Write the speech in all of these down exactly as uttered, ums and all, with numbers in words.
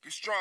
Be strong.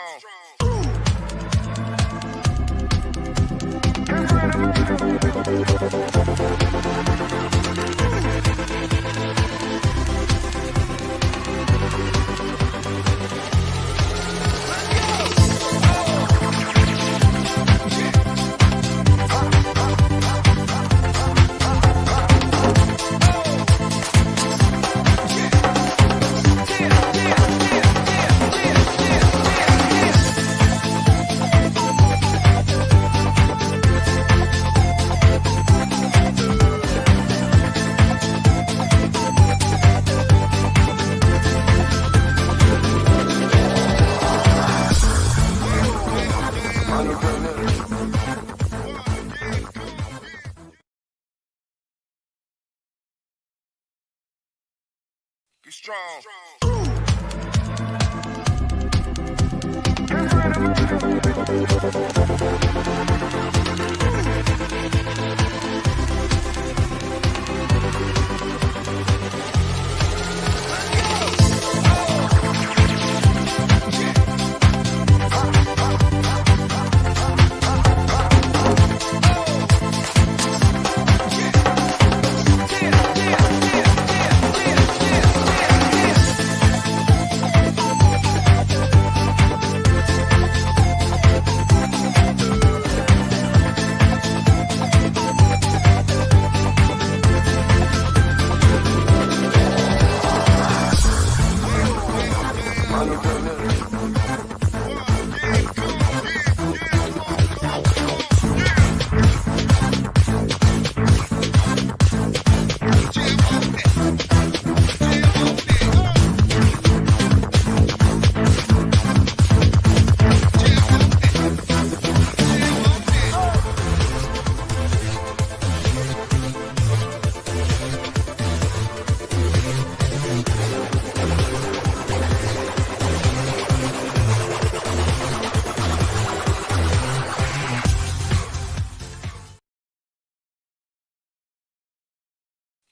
Be strong.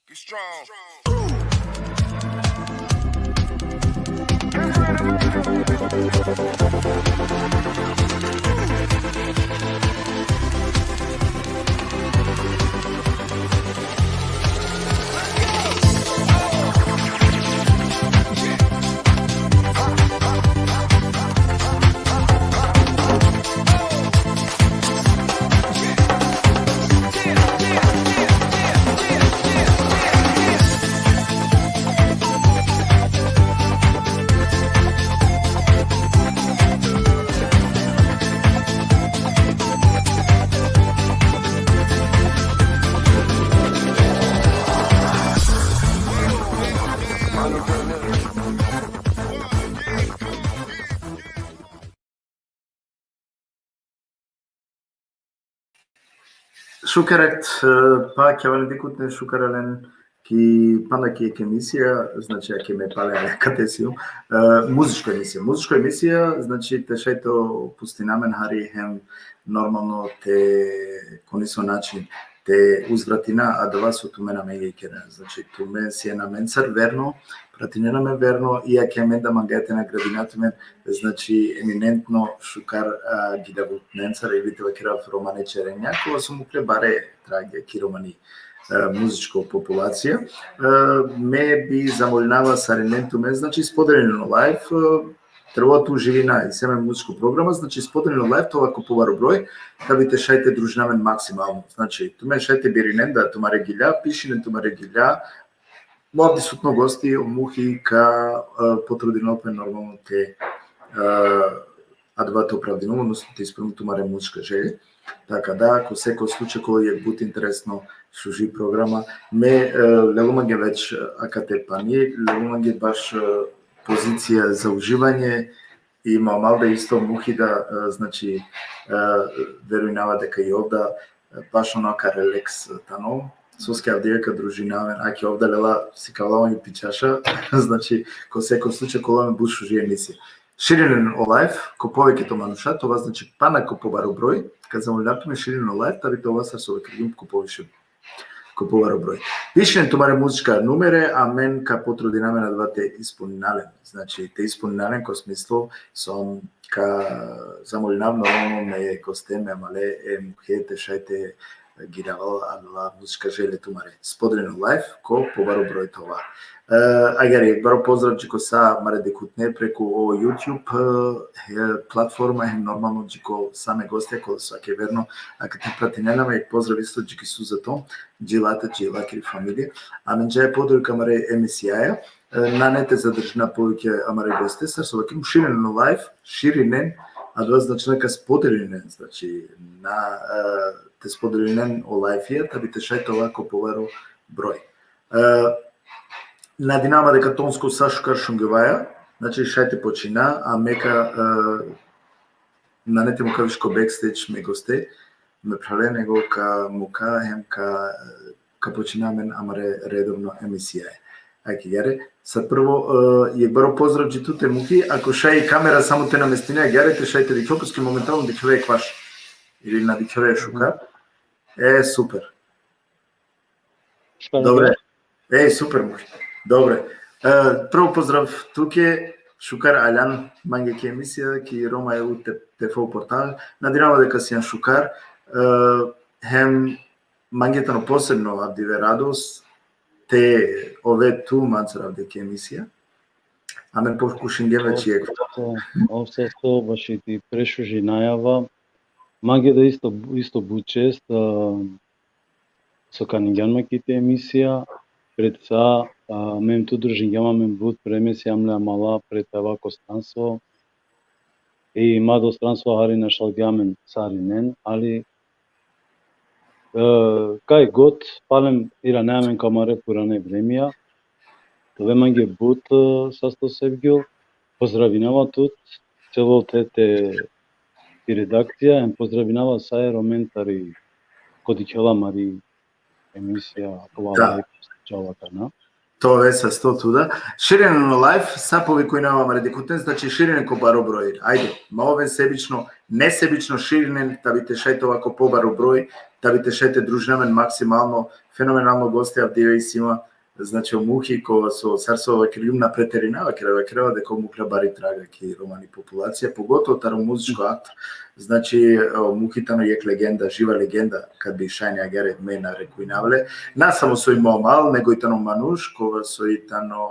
Be strong. Šukar akt, e, pa kjavani dikutne šukar alen ki pana ki ek emisija, znači, ake me pale ale kate sijum, e, muzičko emisija. Muzičko emisija, znači, te šaj te pustina amen hari hem normalno te ko niso način te uzvratina adava so tumen amenge keren. Znači, tumen sien amencar verno, pratinena amen verno, i ake amen da mangaja te nagradina tumen, znači, eminentno šukar, a, gidavutnencar, ili te vakerav romane čerenja, kova so mukle bare trage ki romani, e, muzičko populacija. E, me bi zamolinava sarinen tumen, znači, spodelinen o live, e, trebela te uživina, isi amen muzičko programa, znači, spodelinen o live, te ova ko pobaro broj, da bi te šaj te družina amen maksimalno. Znači, tumen šaj te birinen da tumare gilja, pišinen tumare gilja, mo avdisutno gosti, o Muhi, ka, e, potrudinol pe normalno te, e, adava te opravdinol, odnosno te ispuninol tumare muzička želje. Taka da, ko seko slučaj, kolo jekh but interesno šuži programa. Me, e, lelum mange već, e, akate pani, lelum mange baš, e, pozicija za uživanje, i ma, mal da isto Muhi da, e, znači, e, verujnava deka i ov da, e, baš ono ka relaks, e, tano, soske avdive ka družina amen, ake ov da lela, sikavela amen pi čaša, znači, ko seko slučaj, ka ovel amen but šuži emisija. Širinen o live ko poveketo manuša, te ova, znači, pana ko pobaro broj, ka zamolinav tumen, širinen o live, da bi te ova sar so vakergjum ko poviše. ko pobaro broj. Pišinen tumare muzička numere, amen ka potrudina amen adava te ispunina len. Znači, te ispunina len ko smislu so ka zamolinav normalno me goste, me amale, e mukhe te šaj te giljava adala muzička želje tumare. Spodelinen o live ko pobaro broj te ova. E, agjaar, baro pozdrav dži ko sa amare dikhutne preku o YouTube, e, platforma, hem normalno dži ko sa me gostja, kola so akeverno akate pratinena, i pozdrav isto dži ki Suzato, dži late, dži lakiri familija. Amen džaja po odori ko amare emisijaja, e, nane te zadržina poviše amare goste, sar so vakerum, širinen o live, širinen, adava značinela ka spodelinen, znači, na, e, te spodelinen o live-ija, ta bi te šaj te ova ko pobaro broj. E, nadinava deka tonsko sa šukar šungjavaja, znači šaj te počina, a me ka, e, nane te mukha više ko backstage me goste, me phrale, nego ka mukha hem ka, e, ka počina amen amare redovno emisijaja. Ajde, agjaar, sar prvo, e, jekh baro pozdrav dži tute, mukhi, ako šaj kamera samo te namestine, agjaar, te šaj te dikhel, paske momentalno dikhove ekvaš. Ili na dikhove šukar. E, super. Šukar. Dobre. E, super, mukhi. Dobre. E, prvo pozdrav tuke, šukar aljan mange ki emisija, ki Roma E U T F portal. Nadinava deka sijan šukar. E, hem mange tano posebno avdive radost te ove tu mancar avdike emisija. Amen pokušingjem već jekh. Ov sasto, ov sasto baši ti prešužinava. Mange da isto, isto but čest, a, so kaningjan ma ki te emisija, pred sa, a, amen tu družingjam amen but, preme sijam le amala pred te ava ko stranstvo. I ma do stranstvo hari našalgja amen sarinen, ali, e, kaj god, palem irane amen ko amare purane vremija, te ove mange but, e, sasto, Sevgjul, pozdravinava tut, celo te, te, ti redakcija, em pozdravinava sa e Romen tari, ko dikhela amari emisija, akava live, džala kana. To ove sasto tu da. Širinen o live, sa povikujnava amare dikhutnen, znači širinen ko baro broj. Ajde, ma oven sebično, nesebično širinen, ta bi te šaj te ova ko pobaro broj, ta bi te šaj te družina amen maksimalno, fenomenalno goste avdive isi ma, znači, o Muhi, kova so, sar so vakergjum, na preterinava, kera, vakerava deka o Muhi bari traga ki romani populacija, pogotovo taro muzičko akt. Znači, o Muhi tano jekh legenda, živa legenda, kad bi šaj agjaar me narekujnav le. Na samo soj mo amal, nego i tano manuš, kova soj tano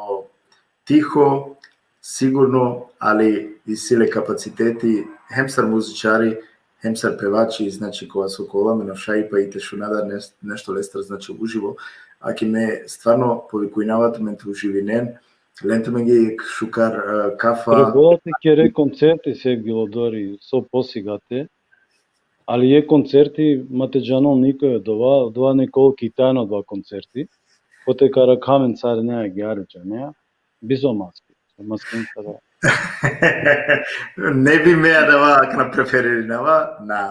tiho, sigurno, ali isi le kapaciteti, hem sar muzičari, hem sar pevači, znači, kova so ka ovel amen o šajipa i te šuna da neš-, nešto lestar, znači, uživo. Aki me stvarno povikujnava tumen te uživinen, len tumenge jekh šukar, e, kafa. Trebela te kere koncerti, Sevgjul, odori, so posigate, ali jekh koncerti, ma te džanel nikoj odova, odova nekol ki tajna odova koncerti, kote ka arakha amen sarine agjaar, džanea, bizo maske. Maske sara. Ne bi me adava akana preferirinava, na.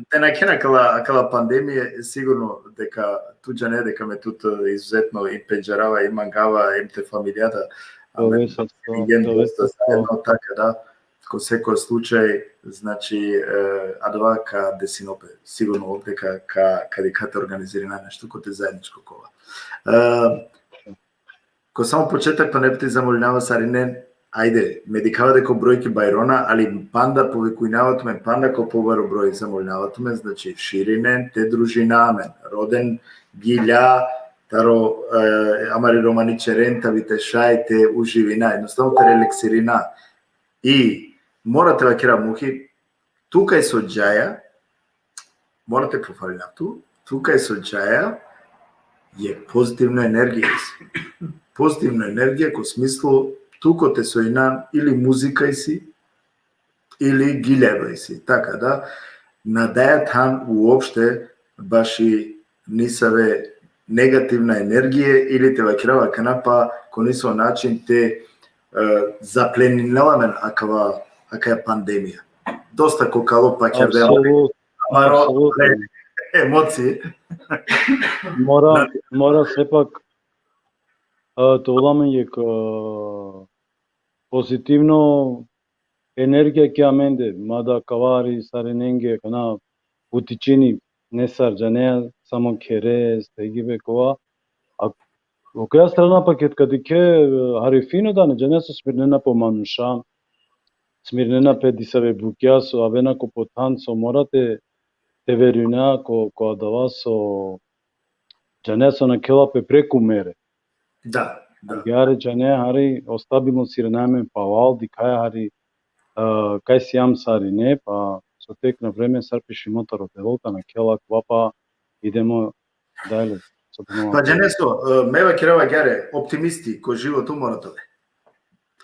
Te nakhena akala, akala pandemija, sigurno deka tu džane deka me tut izuzetno i pendžarava, i mangava, em te familijata, a me ove sasto, ingen ove dosta sasto zajedno, taka da, ko sekoj slučaj, znači, e, adava ka desinol pe, sigurno deka ka, ka dikha te organizirina nešto kote zajedničko kova. E, ko samo početak, pa ne bi te zamolinava sarinen, ajde, me dikhava deka o brojki bajrona, ali panda povikujnava tumen, panda ko pobaro broj zamolinava tumen, znači, širinen, te družina amen, roden gilja taro, e, amari romani ćeren, ta bi te šaj te uživina, jednostavno te relaksirina. I mora te vakera, Muhi, tu kaj so džaja, mora te pohvalinav tu, tu kaj so džaja, jekh pozitivno energija isi. Pozitivno energija ko smislu tu kote so inan ili muzika isi, ili giljajba isi. Taka da, na daja than uopšte baši nisave negativna energije ili te vakerav akana pa ko niso način te, e, zapleninela amen akava, akaja pandemija. Dosta ko kalo pakjavde amaro, amaro, apsolutno, emocije. Mora, mora sepak, e, te ovel amen jekh, e, pozitivno energija ki amende, mada kava hari sarinenge kana utičini nesar, džanea, samo khere, stegjibe kova. A okoja strana pa ked ka dikhe, e, hari fino da, ne džane so smirnena pe o manuša, smirnena pe disave bukja so avena ko po than, so mora te, te verujna ko, ko adava so džane so nakhela pe preku mere. Da, da. Agjaar džane hari o stabilno sirinaja amen palal, dikhaja hari, e, kaj sijam sarine, pa so tek na vreme sar pišimo taro Devel, ka nakhela akava, pa idemo dalje. So punava. Pa džane so, e, me vakerava agjaar, optimisti ko životo mora te ove.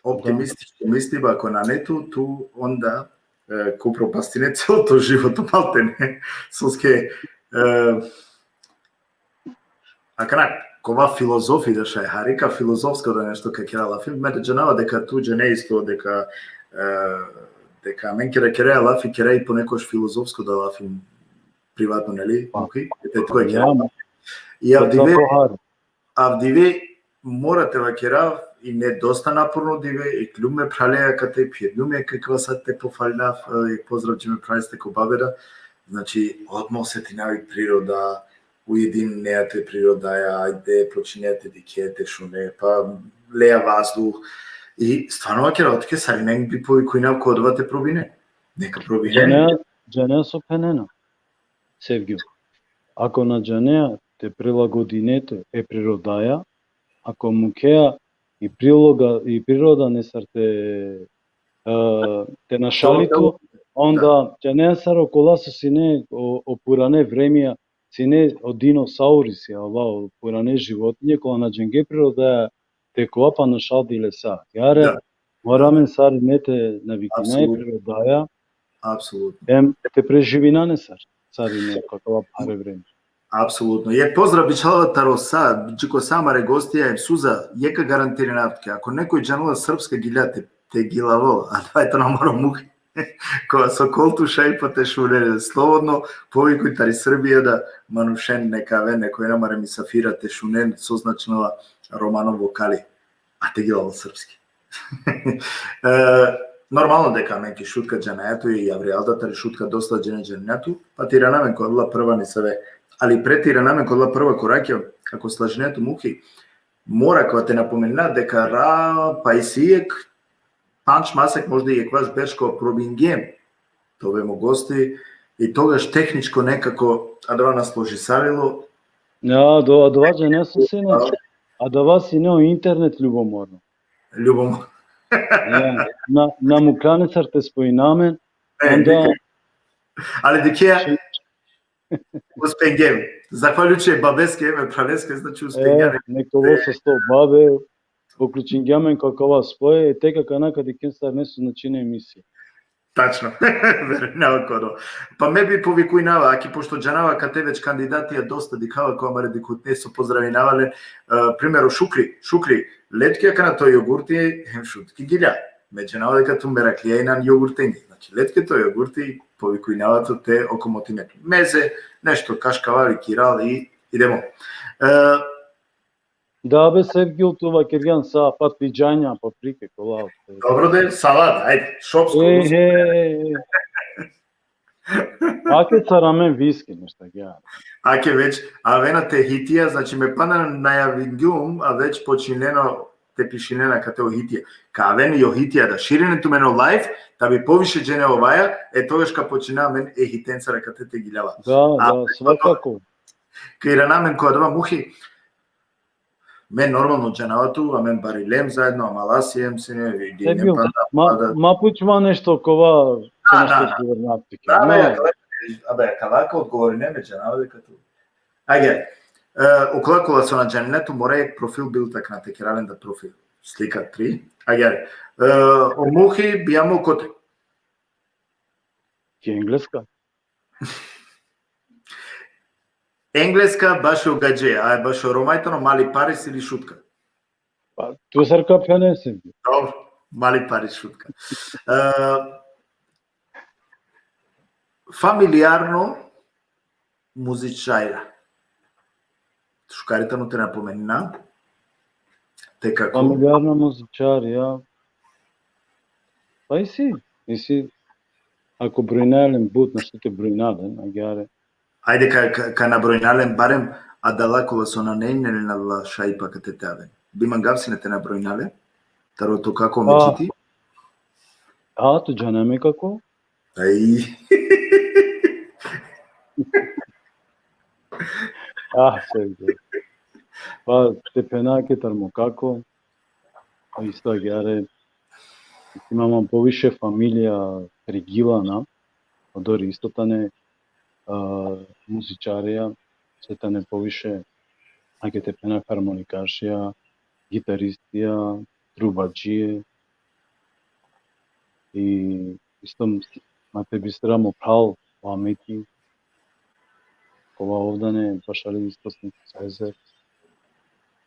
Optimističko misliba ako nane tu, tu onda, e, ka upropastine celo to životo maltene. Soske, e, akana, kova filozofi da šaj, hari ka filozofsko da nešto ka kera lafi, me da džanava deka tu džane isto, deka, e, deka amen kera, kera lafi, kera i ponekogaš filozofsko da lafi privatno, neli? Pa, okej? Te tko je kera. Ja, i avdive, tako hari. Avdive mora te vakerav, i ne dosta naporno dive, i kljum me phraleja kate, pjerdum me kakva sat te pofalinav, e, i pozdrav dži me phraleste ko Babeda. Znači, odma osetinav i priroda, ujedinea te prirodaja, ajde, počinea te dikhe, te šune, pa lea vazduh. I stvarno vakerav, otke sarinen bi povikujnav ko odova te probinen. Neka probinen. Džane, džane so phenena. Sevgjum. Ako na džanea te prilagodine tu e prirodaja, ako mukhea i priloga, i priroda nesar te, e, te našali tu, onda džanea sar okola so sine o, o purane vremija, sine o dinosaurisi, ava, o purane životinje, kola na džange prirodaja te kova, pa našaldile sa. Agjaar, da, mora amen sarine te navikina e prirodaja. Apsolutno. Em te preživina nesar sarine ko akava phare vreme. Apsolutno. Jekh pozdrav bičhalava taro sa, dži ko sa amare gostija, em Suza, jekh ka garantirinav tuke. Ako nekoj džanela srpska, gilja te, te gilavol, a da je to na moro muke. Ko so kol tu šaj pa te šunen, slobodno, povikuj tari Srbija da manušen neka aven, nekoj na amare misafira te šunen, so značinela romano vokali. A te gilavol srpski. E, normalno deka amen ki Šutka džanaja tu, i avrijalda tari Šutka dosta džene džanaja tu, pa te irana amen ko adala prva nesave. Ali pred te irana amen ko adala prva korakija, ako slažine tu, Muhi, mora kova te napomenina deka ra, pa isi jekh pandž masek, možda i jekvaš berš kova probingjem te oven mo gosti, i togaš tehničko nekako adava na složisalilo. Ja, do, adava džane so sine, adava sine o internet ljubomorno. Ljubomorno. Ja, na, na mukhlja nesar te spojina amen, e, onda dikhe. Ali dikhe, uspingjem. Zahvaljujući e babeske, em e phraleske, znači, uspingjem. E, nek ovel sasto babe, uključingjem amen ko akava spoj, e, tek akana ka dikhen sar nešto značini emisija. Tačno. Verujnava ko to. Pa me bi povikujnava, aki pošto džanava kate već kandidatija dosta dikhava, ko amare dikhutne so pozdravinava len, e, primer o Šukri, Šukri, le tuke akana to jogurti, hem Šutki gilja. Me džanava deka tu meraklija inan jogurtengi. Znači, le tuke to jogurti, povikujnava tu te okomotine. Meze, nešto kaškavali kiral i idemo. E, Da, be, Sevgjul, tu vakergjan sa, patlidžanja, paprike, kola. Dobro da je salata, ajde, šopsko. E, uspeh. E, e, e. Ake sar amen viski, nešto, ja. Ake već, avena te hitija, znači, me pana najavingjum, a već počinena te pišinena kate o hitija. Ka aven i o hitija da širinen tumen o live, da bi poviše džene ovaja, e togaš ka počina amen e hitencara kate te giljava. Da, da, svakako. Ka irana amen ko adava, Muhi, me normalno džanava tu, amen barilem zaedno, amala siem sine, vidime panda, ma, panda. Ma puč ma nešto kova, da, nešto da, da. Odgovornatike. Da, no. Abe, kava, abe, kava ka odgovorine, me džanava deka tu. Ajde, e, okola kola so na džanena tu, mora jekh profil bil tak na te kera len da profil. Slika tri. Ajde, e, o Muhi bijamo kote? Ki Engleska. Engleska, bašo gadže, a bašo Roma i tano Mali Paris ili Šutka? Pa, tu sar ka phenes. Dobro, Mali Paris, Šutka. E, familijarno muzičarja. Šukar i tano te napomenina. Te kako? Familijarno muzičarja. Pa isi, isi, ako brojnea len but, nešto te brojnea len, agjaar. Ajde ka, ka, ka nabrojna len barem adala kola so nane ine len adala šajipa kate te aven. Bi mangav sine te nabrojna len? Taro to kako me čiti? A, tu džane me kako? Aj. Ah, sorry, sorry. Pa, te phena ke tar mo kako, isto agjaar, imam poviše familija Trigila, na, odori isto tane, a, muzičarija, so tane poviše, ake te phena, harmonikašija, gitaristija, trubadžije, i isto ma te bistra mo phral, o Ameti, kova ov dane bašali isto synthesizer,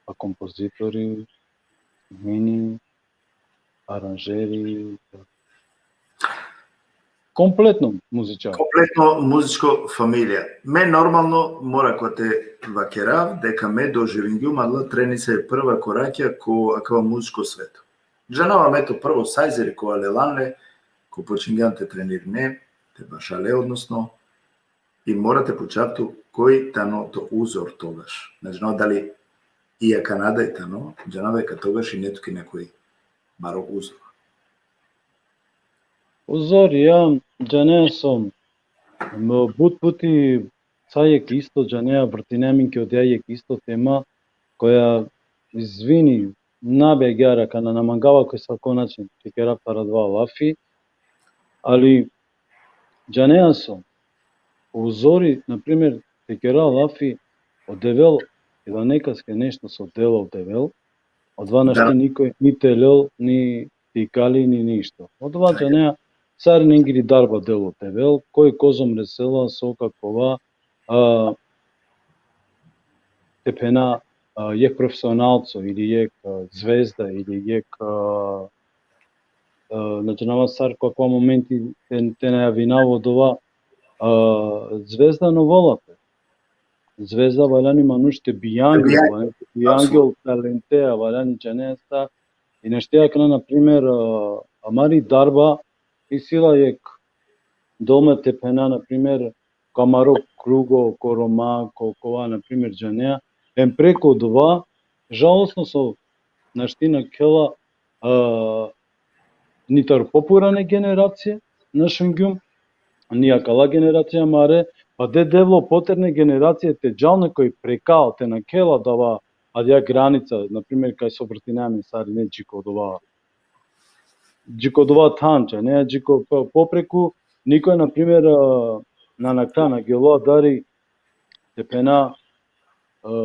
a kompozitori, mini, aranžeri, kompletno muzičar. Kompletno muzičko familija. Me normalno mora ko te vakerav, deka me doživingjum adala trenice, prva korakja ko akava muzičko sveto. Džanava me to prvo sajzeri kova lelan le, ko počingjam te trenirine, te bašale, odnosno, i mora te pučav tu koj tano to uzor togaš. Na džanava dali i akana da i tano, džanava deka togaš ine tuke nekoj baro uzor. Uzor, ja, džanea so, m, but puti sa jekh isto, džanea, vrtine amen ki odija jekh isto tema, koja, izvini, na bi agjaar akana, na mangava ko asavko način te kerav taro adava lafi, ali džanea so, uzori, na primer, te kera lafi o Devel, i da nekaske nešto so dela o Devel, odova našti nikoj ni te lel, ni te ikali, ni ništo. Odova džanea, sarinengiri darba dela o Devel, koj kozom resela, so kakova, a, te phena, a, jekh profesionalco ili jekh, a, zvezda ili jekh, a, a, na džanava sar ko akava momenti te, te najavinav odova, a, zvezda na ovel pe. Zvezda valjani manuš te bi angel, te bi angel, valjani te bi angel, talentea, valjani džanea sa. I našti akana, na primer, a, amari darba isi la jekh doma te phena, na primer, ko amaro krugo, ko Roma, ko kova, na primer, džanea. Em preko odova, žalostno so našti nakhela, a, ni taro popurane generacije, na šungjum, ni akala generacija amare, pa de Devlo poterne generacije te džal nekoj prekal, te nakhela adava, adija granica, na primer, kaj so vrtine amen sarine dži ko odova, dži ko odova than, džanea, dži ko po-, popreku, nikoj, na primer, a, na nakha, na gelo adari, te phena, a,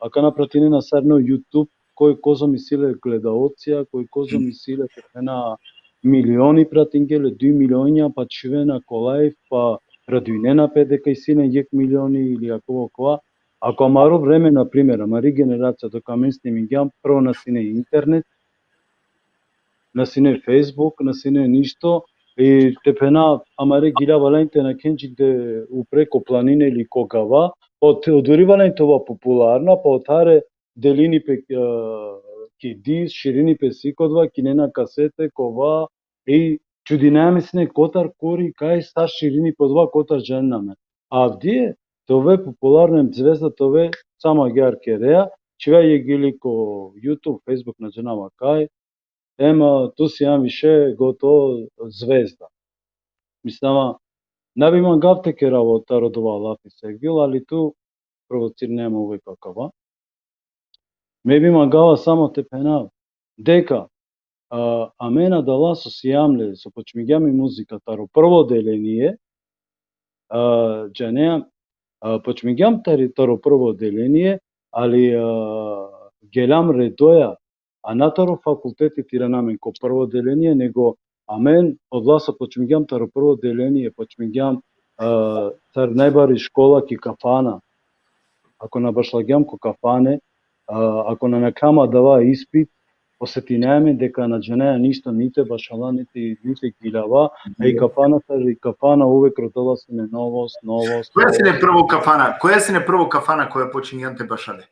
akana pratinena sarine o YouTube, koj kozom isi le gledaocija, koj kozom isi le, te phena, milioni pratingje le, duj milionja, pa čhivena ko live, pa radujnena pe deka isi len jekh milioni ili akava okova. Ako amaro vreme, na primer, amari generacija, dok amen snimingjam, prvo na sine internet, na sine Facebook, na sine ništo, i te phena, amare gilja valjani te nakhen džikde upre ko planine ili ko gava, pa te, odori valjani te ova popularna, pa othare delini pe, a, ki disk, širini pe siko odova, kinena kasete, kova, i čudinaja amen sine kotar, kori, kaj, sa širini pe odova, kotar džanena amen. Avdive, te ove popularna em zvezda, te ove samo agjaar kerea, čhivea jekh gili ko YouTube, Facebook, na džanava kaj, em, a, tu sian više gotovo zvezda. Mislim, ama, na bi mangav te kerav taro odova lafi, Sergil, ali tu provocirine me uvek akava. Me bi mangava samo te phenav deka, a, amen adala so siam le, so počmingjam i muzika taro prvo odelenie, a, džanea, a, počmingjam tari, taro prvo odelenie, ali, a, geljam redoja, a na taro fakulteti te irana amen ko prvo odelenie, nego amen odola so počmingjam taro prvo odelenie, počmingjam, a, tari najbari škola ki kafana. Ako na bašlagjam ko kafane, a, ako na nakhljam adava ispit, osetinaja amen deka na džanaja ništo, ni te bašala, ni te, ni te giljava, a i kafana, tari kafana uvek rodela sine novost, novost, koja sine novost. Prvo kafana? Koja sine prvo kafana koja počingjam te bašale?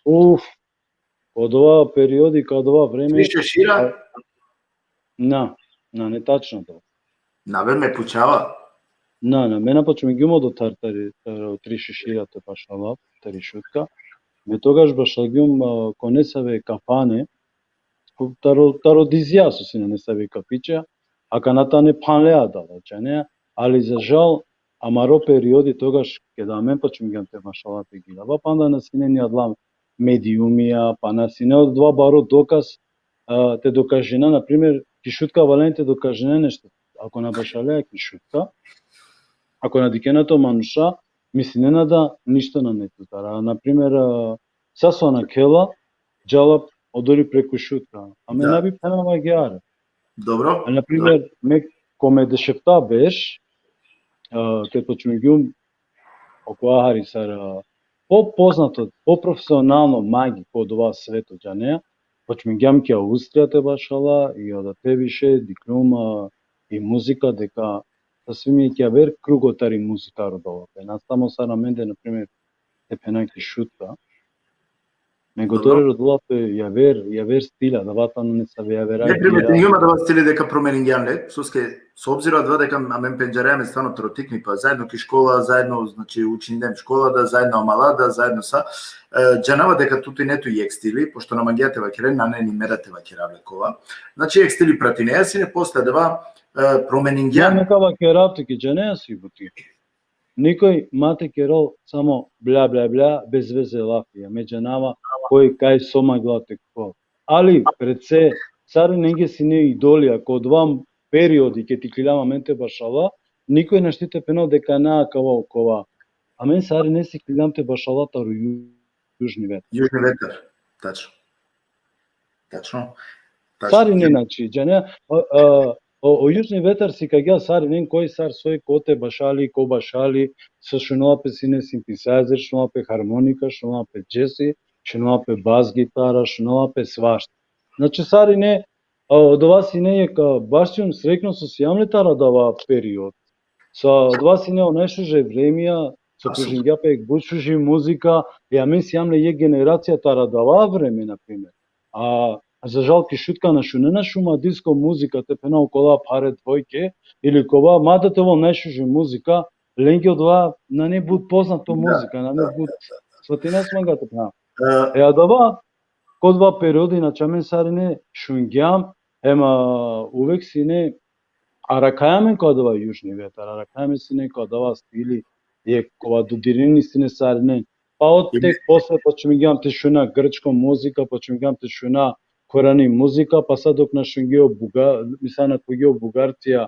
Uf, odova periodi, ka odova vreme. Više šira? A, na, na, ne tačno to. Na, be, me pučava. Na, na, me na počmingjum odotar tari, taro Trišušija te bašalav, tari Šutka. Me togaš bašalgjum, a, ko nesave kafane, taro, taro dizja so sine nesave kafića, akana tane phanle adala, džane, ali za žal, amaro periodi togaš, keda amen počmingjam te bašalav te giljava, panda na sine ni adala mediumija, pa na sine odova baro dokaz, a, te dokažina, na primer, ki Šutka valjani te dokažina nešto. Ako na bašalea ki Šutka, ako na dikhena to manuša, mislinena da ništo nane tutar. A, na primer, a, sa so nakhela, džala odori preku Šutka. A me Da. na bi phenava agjaar. Dobro. A, na primer, me ko me dešefta berš, a, ked počmingjum okova hari sar, a, popoznato, poprofesionalno magi ko odova sveto, džanea, počmingjam ki Austrija te bašala, i odate više dikhlum, a, i muzika, deka sasvim jekh javer krugo tari muzika rodela pe. Na samo sar amende, na primer, te phena ki Šutka. Nego Dobro. odore rodela pe javer, javer stila, adava tano nesave javera Ne, gira. primetingjum adava stili deka promeningjan le, soske, s obzira adava deka amen pendžarja amen stvarno taro tikni, pa zaedno ki škola, zaedno, znači, učingjum škola da, zaedno amala da, zaedno sa, e, džanava deka tuti ine tu jekh stili, pošto na mangea te vakeren, nane ni mera te vakerav le kova. Znači, jekh stili pratinea sine, posle adava, e, Ja promeningjan. neka vakerav tuke, džanea si buti. Nikoj ma te kerel samo bla, bla, bla, bez veze lafija. Me džanava koj kaj so mangla te kerel. Ali, pred se, sarinenge sine idolija, ko odova periodi, ked ikliljam amen te bašala, nikoj našti te phenel deka na akava okova. Amen sarine sikliljam te bašala taro ju-, Južni vetar. Južni vetar, tačno. Tačno. Tačno. Sarinen, znači, džane, a, a, o, o Južni vetar sikagja sarinen koj sar soj, kote bašali, ko bašali, so šunela pe sine synthesizer, šunela pe harmonika, šunela pe džezi, šunela pe bas gitara, šunela pe svašta. Znači, sarine, a, odova sine jekh, a, baš sijum srekno so sijam le taro adava period. So odova sine o najšuže vremija, so Asu. kružingja pe jekh but šuži muzika, i amen sijam le jekh generacija taro adava vreme, na primer. A, a za žal ki Šutka na šunena šuma disko muzika, te phena okola phare dvojke, ili kova, mada te ovel najšuži muzika, lenge odova nane but poznato Da, muzika, nane da, but, da, da, da. so ti nas manga te phena. E, E, adava, ko odova periodi, znači, amen sarine šungjam, em, a, uvek sine, arakhaja amen ko adava Južni vetar, arakhaja amen sine ko adava stili, jekh kova dodirimi sine sarinen. Pa od Ili tek posle počmingjam te šuna grčko muzika, počmingjam te šuna korani muzika, pa sa dok na šungjum o Buga-, misal, na khuvgjum o Bugarcija,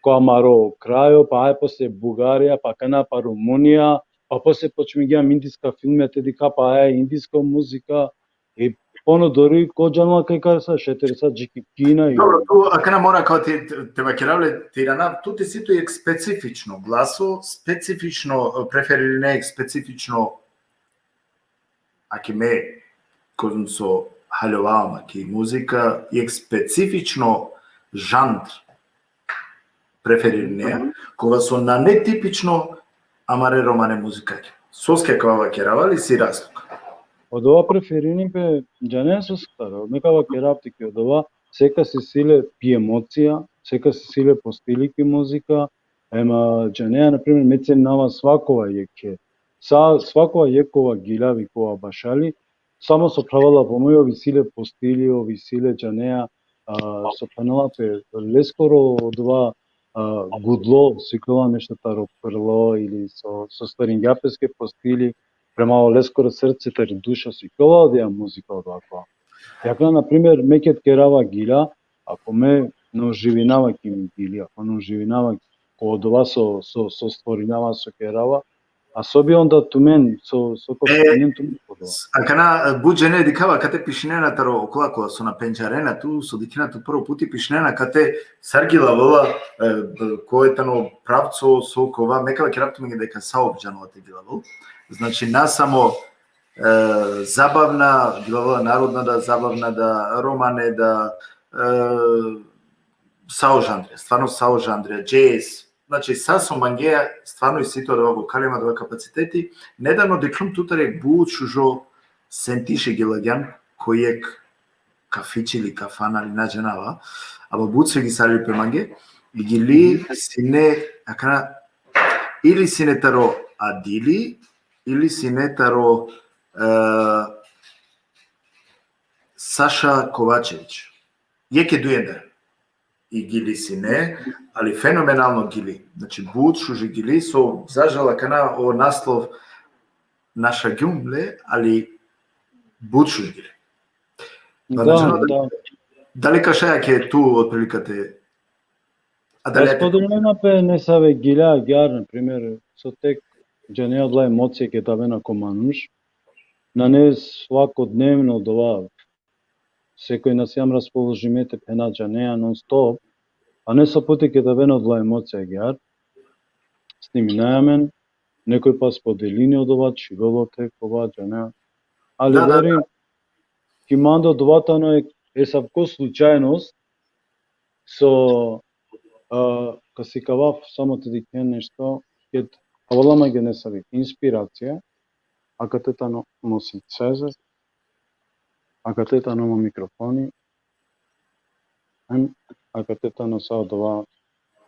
ko amaro krajo, pa aj posle Bugarija, pa akana pa Rumunija, pa posle počmingjam indijska filmija te dikha, pa aj indijsko muzika, i pono dori ko džanela kaj kar sa, šaj te resa dži ki Kina i Dobro, tu akana mora kao ti, te, te vakerav le, te iranav, tu te si tu jekh specifično glaso, specifično, e, preferirine, jekh specifično, aki me, kozom so haljovava ma ki muzika, jekh specifično žanr preferirine, Mhm. kova so nane tipično amare romane muzikake. Soske akava vakerava, li si razlog? Odova preferini pe, džane soske taro, me ka vakerav tuke odova, sekas isi le pi emocija, sekas isi le po stili ki muzika, ema, džane, na primer, me cenava svakova jekhe, sa, svakova jekh kova giljav i kova bašali, samo so phravela po moj, ov isi le po stili, ov isi le, džanea, a, so phenela pe, leskoro odova, a, gudlo, so ikljova nešto taro prlo, ili so, so stvoringja peske po stili, prema o leskoro srce, tari duša, so ikljova odija muzika odova kova. Akana, na primer, me ked kerava gilja, ako me na uživinava ki mi gilja, ako na uživinava ko odova so, so, so stvorinava, so kerava, a so bi onda tumen, so, so ko E, tumen tumen ko odova. S-, akana, e, but džene dikhava kate pišinena taro okola kola so na pendžarena tu, so dikhena tu prvo puti, pišinena kate sar gilavela, e, b-, koj tano pravco, so kova, me ka vakerav tumenge deka sa ov džanela te gilavel. Znači, na samo, e, zabavna, gilavela narodna da, zabavna da, romane da, e, sa o žanrja, stvarno sa o žanrja, džez, znači, sa so mangea, stvarno isi tu adava vokali, ima adava kapaciteti. Nedavno dikhlum tutar jekh but šužo sentiše gilagjan, ko jekh kafići ili kafana ili na džanava, ama but svigisali pe mange, i gili Mhm. sine, akana, Ili sine taro Adili, ili sine taro, e, Saša Kovačević. Jekh e dujendar. I gili sine, ali fenomenalno gili. Znači, but šuži gili, so zažal akana o naslov našagjum le, ali but šuži gili. Pa, Da, znači, da. Dali ka šaj ake tu otprilika te... A Da dali te... spodelina pe nesave gilja agjar, na primer, so tek džanea odola emocije ked avena ko manuš, nane svakodnevno dova, sekoj na sijam raspoložime te phena džanea non stop, a nesave puti ked avena odola emocije agjar, sniminaja amen, nekoj pa spodelini odova, čhivela te kova džanea. Ali Da, da, veruj, ki mande odova tano e, esavko slučajnost, so, a, ka sikavav samo te dikhen nešto, ked avela mange nesavi inspiracija, akate tano mo sintezor, akate tano mo mikrofoni, em, akate tano sa odova,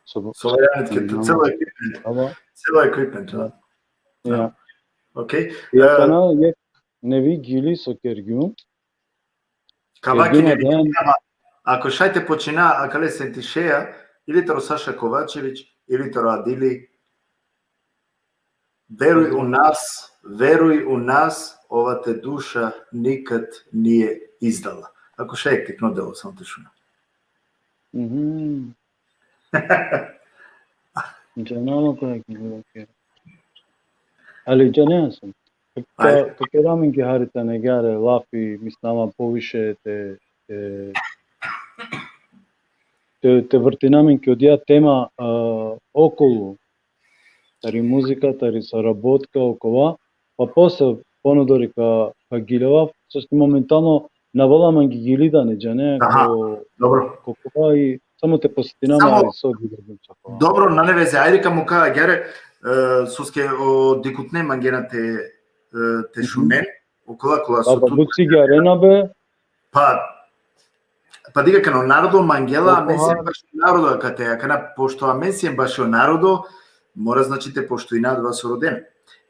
so, So valjani te, to celo equipment, ava, celo equipment, da. Ja. Okej. I E, akana jekh nevi gili so kergjum, Kava Jedino ki dan- ama, ako šaj te počina akale sentišeja, ili taro Saša Kovačević, ili taro Adili, veruj u nas, veruj u nas, ova te duša nikad nije izdala. Ako šaj tikno delo, samo te šuna. Mhm. Džanava koja ki bilo ke. Ali džanea sam. Ka, Ajde. ka kera amen ki hari tane agjar lafi, mislinava poviše te, te, te, te vrtina amen ki odija tema, a, okolo. Tari muzika, tari sarabotka, okova. Pa posle, ponadori ka, ka giljova, soske momentalno na avela mange gili da, ne džanea, Aha, ko, dobro. ko kova i samo te posetina Samo- amen so gili da, kova. Dobro, nane veze, ajde ka muka agjar, e, soske o dikhutne mangena te, e, te Mhm. šunen, okola kola so Aba, tu... but sigjaren be. Pa, pa dikh akana, o narodo mangela, Okola- amen siem bašo narodo akate, akana, pošto amen siem bašo narodo, mora, znači, te poštujina adava so rodena.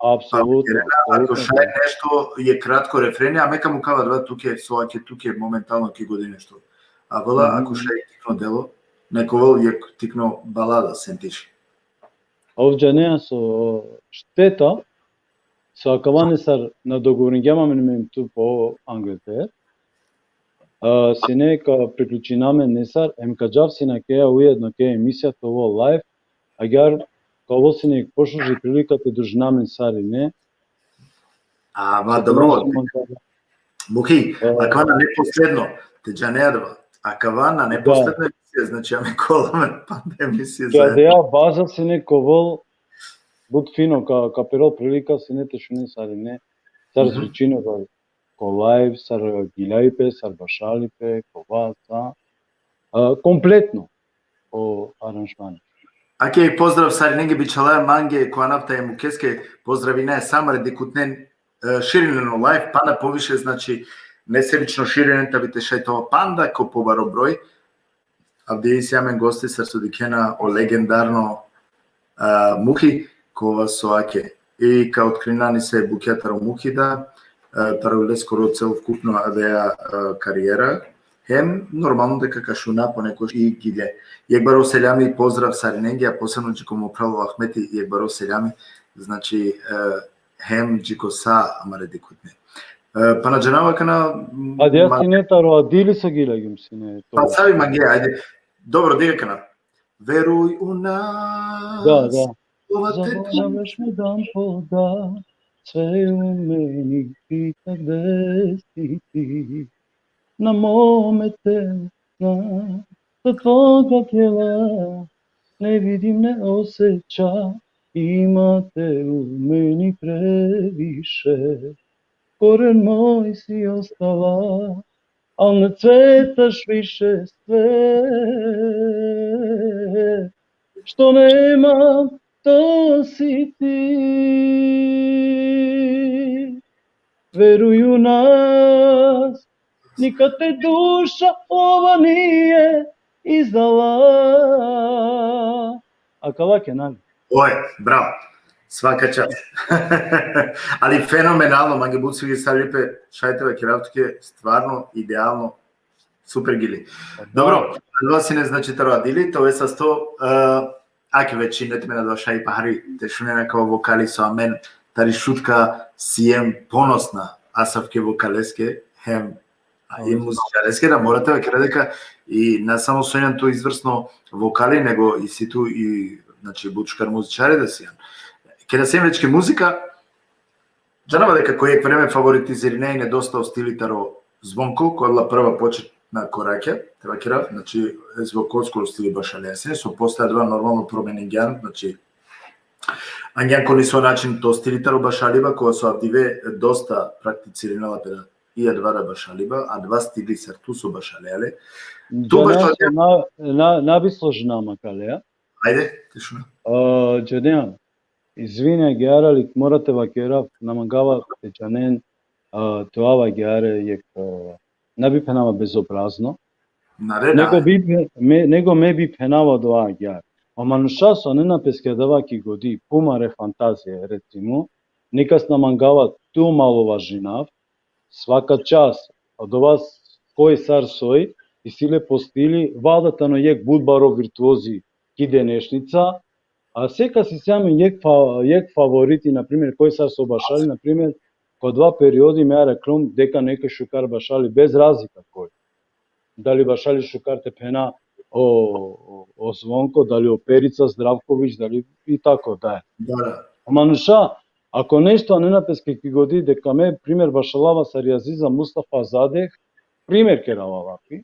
Pa, Apsolutno, kerena, ako apsolutno. šaj nešto, jekh kratko refrene, a me ka mukava adava tuke, so ake tuke momentalno ki godi nešto. A vola, Mhm. ako šaj tikno delo, nek ovel jekh tikno balada, sentiš. Ov džanea so šteta, so akava nesar na dogovoringjam amen me em tu po Angleter. A, sine ka priključina amen nesar, em ka džav sine ake ujedno ake emisija te ovel live, agjar ka ovel sine pošuži prilika te družina amen sarine. A, ma, So dobro, to smo da- Muhi, E, akava nane posledno, te džane adava. Akava nane Da. posledno emisija, znači, amen ka ovel amen panda emisija Ka zajedno. dea baza sine ka ovel, but fino, ka, ka perel prilika sine te šunen sarine, sar Mhm. zvučini, ko live, sar giljai pe, sar bašali pe, kova, sa, a, kompletno o aranžmani. Ake, pozdrav sarinenge, bičhalaja mange, ko anav taj e mukeske, pozdravinaja sa amare dikhutnen, e, širinen o live, panda poviše, znači, nesebično širinen, ta bi te šaj te ova panda ko pobaro broj. Avdive isi amen gosti, sar so dikhena, o legendarno, e, Muhi, kova so ake. I ka otkrina nese bukja taro Muhi da, e, taro leskoro celokupno adaja, e, karijera. Hem normalno deka ka šuna ponekogaš i gilje. Jekh baro seljami i pozdrav sarinenge, a posebno dži ko mo phral o Ahmeti, jekh baro seljami, znači, e, hem dži ko sa amare dikhutne. E, pa na džanava akana, m, Adija ma- sine taro Adili so gilja gjum sine to. Pa savi mange, ajde. Dobro, dikh akana. Veruj u nas. Da, da. Ova te Zaboraveš me dan po dan, sve u meni ti kad desiti. Na mome telu, na, sa tvoga tela, ne vidim, ne osjeća, ima te u meni previše. Koren moj si ostala, al ne cvetaš više sve. Što nemam, to si ti. Veruj u nas, nikad te duša ova nije izdala. Akala ke nali. Oje, bravo. Svaka čast. Ali fenomenalno, mange but sviđa sa lipe, šaj te vakerav tuke, stvarno idealno, super gili. Dobro, adava sine, znači, taro Adili, te ove sasto, e, ake već ine tumen adava šaj pahari te šunen akava vokali so amen tari Šutka siem ponosna asavke vokaleske, hem i muzičareske, da mora te vakera deka i na samo so injan tu izvrsno vokali, nego isi tu i, znači, but šukar muzičari da sian. Keda siem već ki muzika, džanava deka ko jekh vreme favoritizirine ine dosta o stili taro Zvonko, ko adala prva početna korakja, te vakera, znači, e Zvonkoskoro stili bašalea sine, so posle adava normalno promeningjan, znači, angjan ko nesavo način to stili taro bašaliba, kova so avdive dosta prakticirinela pe da i adava da bašaliba, adava stili sar tu so bašalea le. Tu... Džanea bašalea so na, na, na bi složinama kalea. Ajde, te šuna. E, džanea, izvini agjaar, ali mora te vakerav, na mangava te džanen, e, te ovav agjaar jekh, e, na bi phenava bezobrazno. Na, re, na. Nego bi phe-, me, nego me bi phenava dova agjaar. O manuša so anena peske adava ki godi, pumare fantazije, recimo, nikas na mangava te omalovažinav, svaka čast, odova s-, koj sar soj, isi le po stili, valjda tano jekh but baro virtuozi ki denešnica, a sekas isi amen jekh fa-, jekh favoriti, na primer, koj sar so bašali, na primer, ko adava periodi me araklum deka nekoj šukar bašali, bez razlika koj. Dali bašali šukar te phena o, o, o Zvonko, dali o Perica Zdravković, dali i tako dalje. Da, da. O manuša, ako nešto anena peske ki godi, deka me, primer, bašalava sar i Aziza Mustafa Zadeh, primer kerava lafi.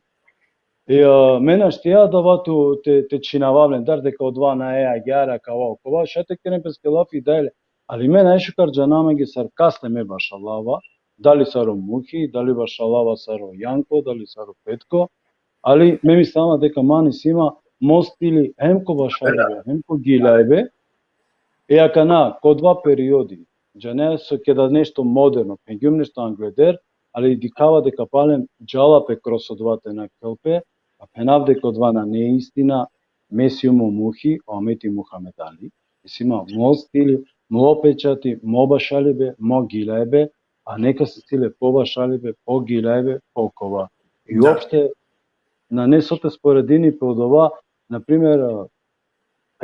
E, e, me našti adava tu te, te čhinavav lendar, deka odova nae agjaar, akava, okova, šaj te keren peske lafi dalje. Ali me najšukar džanav mange sar kaste me bašalava, dali sar o Muhi, dali bašalava sar o Janko, dali sar o Petko, ali me mislinava deka man isi ma mo stili hem ko bašalibe, hem ko giljajbe, e akana, ko adava periodi, džanea so keda nešto moderno, phengjum nešto angleder, ali dikhava deka palem džala pe kroz odova te nakhel pe, a phenav deka odova nane istina, me sium o Muhi, o Ahmeti Muhamed Ali, isi ma mo stili, mo pečati, mo bašalibe, mo giljajbe, a nekas isi le po bašalibe, po giljajbe, po kova. I... Da. Uopšte nane so te sporedini pe odova, na primer, e,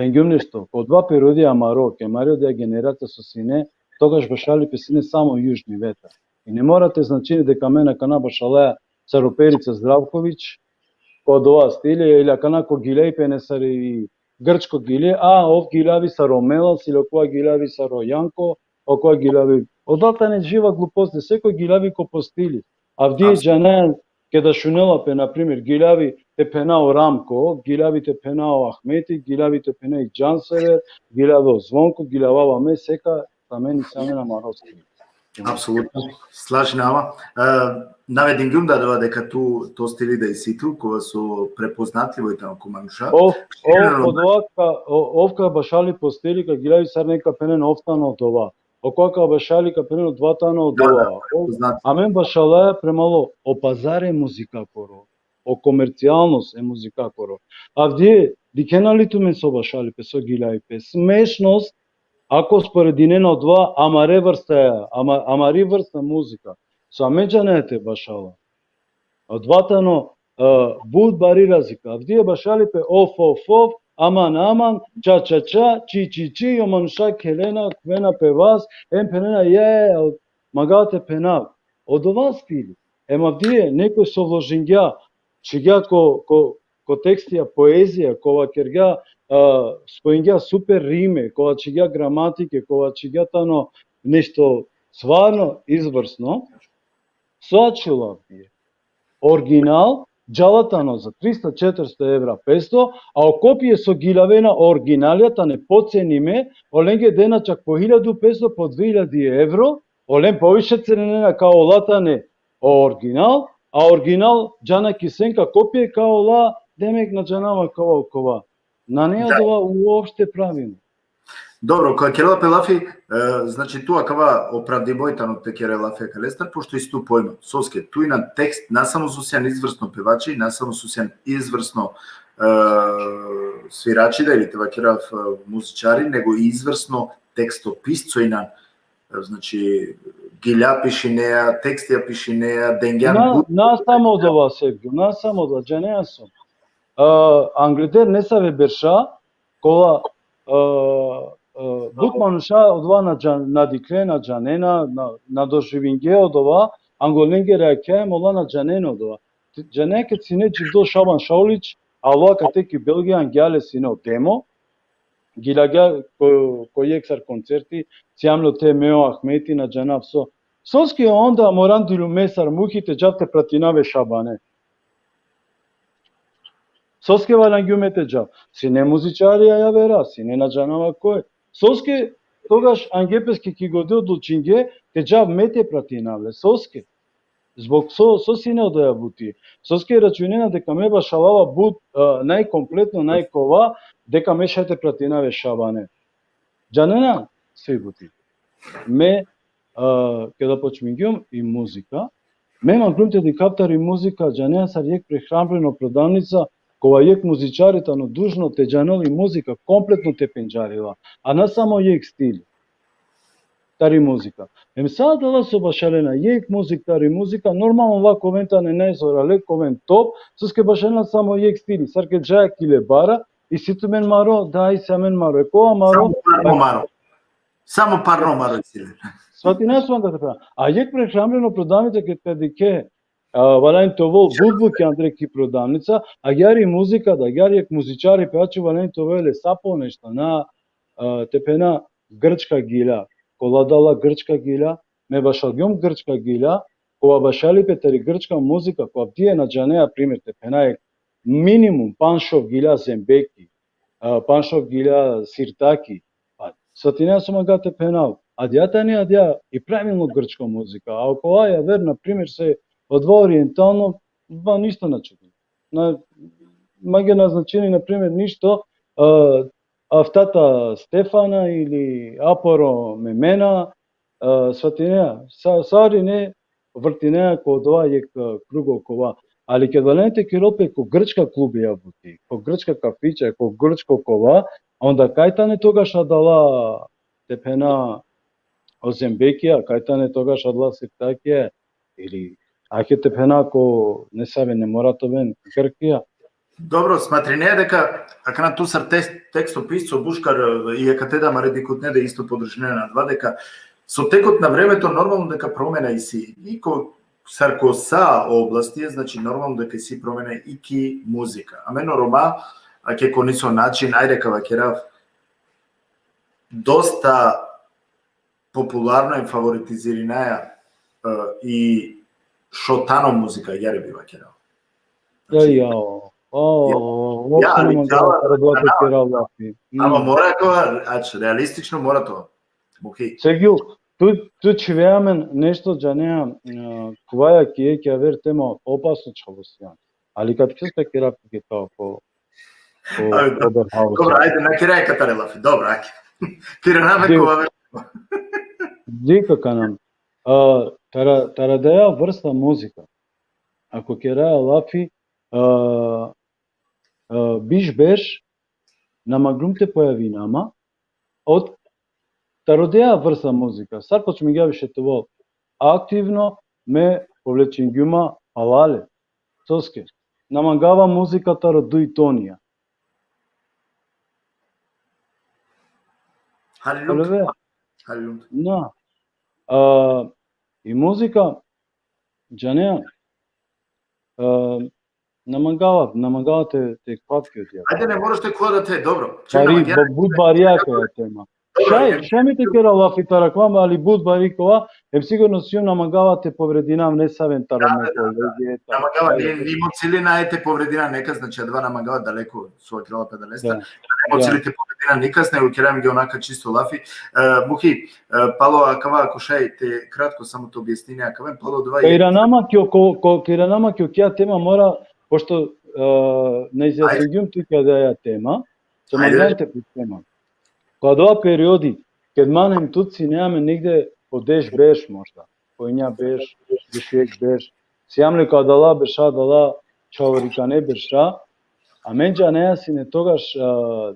phengjum nešto, ko adava periodi amaro, ki amari odija generacija so sine, togaš bašali pe sine samo Južni vetar. I ne mora te značini deka me akana bašalaja sar o Perica Zdravković, ko odova stili, ili akana ko giljaj pe ine sar i grčko gilje, a ov giljavi sar o Melas, ili okova giljavi sar o Janko, okova giljavi. Odova tane dživa gluposti, sekoj giljavi ko po stili. Avdive džanea, keda šunela pe, na primer, giljavi te phena o Ramko, giljavi te phena o Ahmeti, giljavi te phena i Džansever, giljavi o Zvonko, giljavava me, seka, amen isi amen amaro stili. Apsolutno, slažinava. E, navedingjum da adava deka tu to stili da isi tu, kova so prepoznatljivo i tano ko manuša. Ov, ov, odova ka, o-, ov ka bašali po stili, ka giljavi sar neka phenen ov tano odova. Okova ka bašali ka phenen odova tano odova. Da, da, prepoznatljivo. Amen bašalaja prema o pazar e muzikakoro, o komercijalnost e muzikakoro. Avdive, dikhena li tumen so bašali pe, so giljavi pe? Smešnost, ako sporedinena odova amare vrstaja, ama-, amari vrsta muzika. So amen džanea te bašala. Odova tano, e, but bari razlika. Avdive bašali pe of, of, of, aman, aman, ča, ča, ča, či, či, či, i o manuša khelena, khuvena pe vas, em phenena, ja, ja, ja, mangava te phenav. Odova stili. Em avdive, nekoj so vložingja, čhigja ko, ko, ko tekstija poezija, kova kergja, a, spojingja super rime, kova čhigja gramatike, kova čhigja tano nešto stvarno izvrsno, so ačhilo avdive? Original, džala tano za trista, četiristo evra, petsto, a o kopije so giljavena originalja tane pocenime, olenge dena čak po hiljadu petsto, po dve hiljadi evro, olen poviše cenenena, ka ola tane o original, a original džana ki senka, kopije ka ola, demek na džanava kova, kova. Nane adava uopšte pravilno. Dobro, ka kerela pe lafi, e, znači tu akava opravdimo i tano te kere lafi akalestar, pošto isi tu pojma. Soske, tu injan tekst, na samo so sian izvrsno pevači, na samo so sian izvrsno, e, svirači, da, ili te vakerav, e, muzičari, nego i izvrsno tekstopisco inan, e, znači, gilja pišinea, tekstija pišinea, dengjan Na, but. Na samo odova, Sergio, na samo odova, džanea so. A, angleder nesave berša, kola, a, a, but manuša odova na džan-, na dikhle, na džanena, na, na doživinge odova, angolengere akija, em ola na džanena odova. Ti džanea ked sine dživdo Šaban Šaulić, alo akate ki Belgija, angja le sine o demo, gilagja ko, ko jekh sar koncerti, sijam le ote me, o Ahmeti, na džanav so. Soske onda moram dilume sar muhi te džav te pratinav e Šabane? Soske valangjum me te džav? Sine muzičarija javera, sine, na džanava koj. Soske togaš angepeske ki godi odlučinge te džav me te pratinav le? Soske? Zbog so, so sine odoja buti? Soske računena deka me bašalava but, a, najkompletno, najkova, deka me šaj te pratinav e Šabane? Džanena so i buti? Me, a, keda počmingjum i muzika, me manglum te dikhav tari muzika, džanea, sar jekh prehrambreno prodavnica, kova jekh muzičari tano dužno te džanel i muzika, kompletno te pendžarila, a na samo jekh stil tari muzika. Em sa adala so bašalena jekh muzika tari muzika, normalno la ka oven tane najzorale, ka oven top, soske bašalena samo jekh stili, sar ked džaja ki Lebara, isi tumen maro, da, isi amen maro, e kova maro? Samo parno maro. Samo parno maro isi le. Svatinea so mangava te phena. A jekh prehrambreno prodavnica ked ka dikhe, a, valjani te ovel but bukja andre ki prodavnica, agjaar i muzika, da, agjaar jekh muzičari pe ačhil, valjani te ovel le sa ponešto, na, a, te phena, grčka gilja. Kola adala grčka gilja? Me bašalgjum grčka gilja, kova bašali pe tari grčka muzika, kova avdive na džanea, primer te phena, jekh minimum panšov gilja zembeki, a, panšov gilja sirtaki. Pa, svatinea so mangava te phenav. Adija tani, adija i pravilno grčko muzika. A okova javer, na primer, se odova orientalno, ba, ništo na čudno. Na, mange na značini, na primer, ništo, a, Aftata Stefana ili Aporo Memena, a, svatinea, sa, sarine vrtinea ko odova jekh, a, krugo kova. Ali ked valjani te kerel pe ko grčka klubija buti, ko grčka kafića, ko grčko kova, onda kaj tane togaš adala, te phena, o zembekija, kaj tane togaš adala sirtakija, ili ake te phena ko nesave, ne mora te oven, Grkija. Dobro, smatrinea deka, akana tu sar tes-, tekstopisco Buškar, e, i akate da amare dikhutne da isto podržinena adava, deka so tekot na vreme to normalno deka promena isi, i ko, sar ko sa oblasti, znači, normalno deka isi promena i ki muzika. Amen o Roma, ake ko niso način, ajde ka vakerav, dosta popularno em favoritizirinaja, e, i šotano muzika, agjaar bi vakerav. Ja, znači, ja. O, o, ja, o, uopšte ja, ne ali mangava čala, te kerav lafi. Mm. Ama mora to, znači, realistično mora to. Okej. Sergio, tu, tu čhivea amen nešto, džanea, e, kova ki jekh javer tema opasno čhavo sian. Ali kad khes te kerav ki to ko, ko, ali da. Dobro, ajde, na keraja katare lafi. Dobro, ajde. Keraja amen ko aver. Dikh akana. A, tara, tara adaja vrsta muzika. Ako keraja lafi, a, a, biš berš, na manglum te pojavinav ma, ot, taro adaja vrsta muzika, sar počmingja više te ovel aktivno, me povlečingjum ma palale. Soske? Na mangava muzika taro duj tonija. Halilum. Halilum. Na. A, i muzika, džanea, a, na mangava, na mangava te, te khuvav ki odija. Ajde, ne moraš te khuvav da te, dobro. Bari, ba-, but bari akaja tema. Šaj, šaj me te kerav lafi taro akava, ali but bari kova, em sigurno sium na mangava te povredinav nesaven taro me kolege. Na mangava, ni, ni mo cili nae te povredinav nekas, znači, adava na mangava, daleko so kerela pe adalestar. Ni mo cili te povredinav nekas, nego kerav amenge onaka čisto lafi. E, Muhi, e, palo akava, ako šaj te kratko samo te objasnine akava, palo adava. Ka irana ma ki o, ko, ko, ka irana ma ki o, kija tema mora, pošto, e, na izjasningjum tut ki adaja tema, so manglum te pučav ma. Ko adava periodi, ked man em tut sine amen negde po deš berš možda, po enja berš, deš jekh berš, sijam le ko adala berša, adala čhavorikane berša, amen džanea sine togaš, a,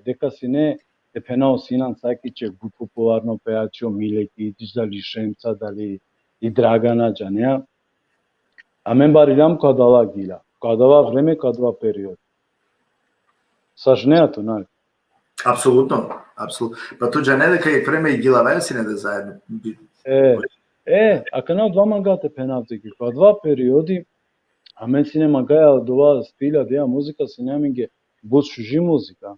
deka sine te phena o Sinan Sakić, but popularno pejači, o Mileti, dali Šemsa, dali i Dragana, džanea. Amen bariljam ko adala gila. Ko adava vreme, ko adava period. Slažnea tu, na? Apsolutno, apsolutno. Pa tu džane deka jekh vreme i gilavaja sine da zaedno. Bi- E, e, akana odova manga te phenav deka ko adava periodi, amen sine mangaja odova stil, adaja muzika sine amenge but šuži muzika.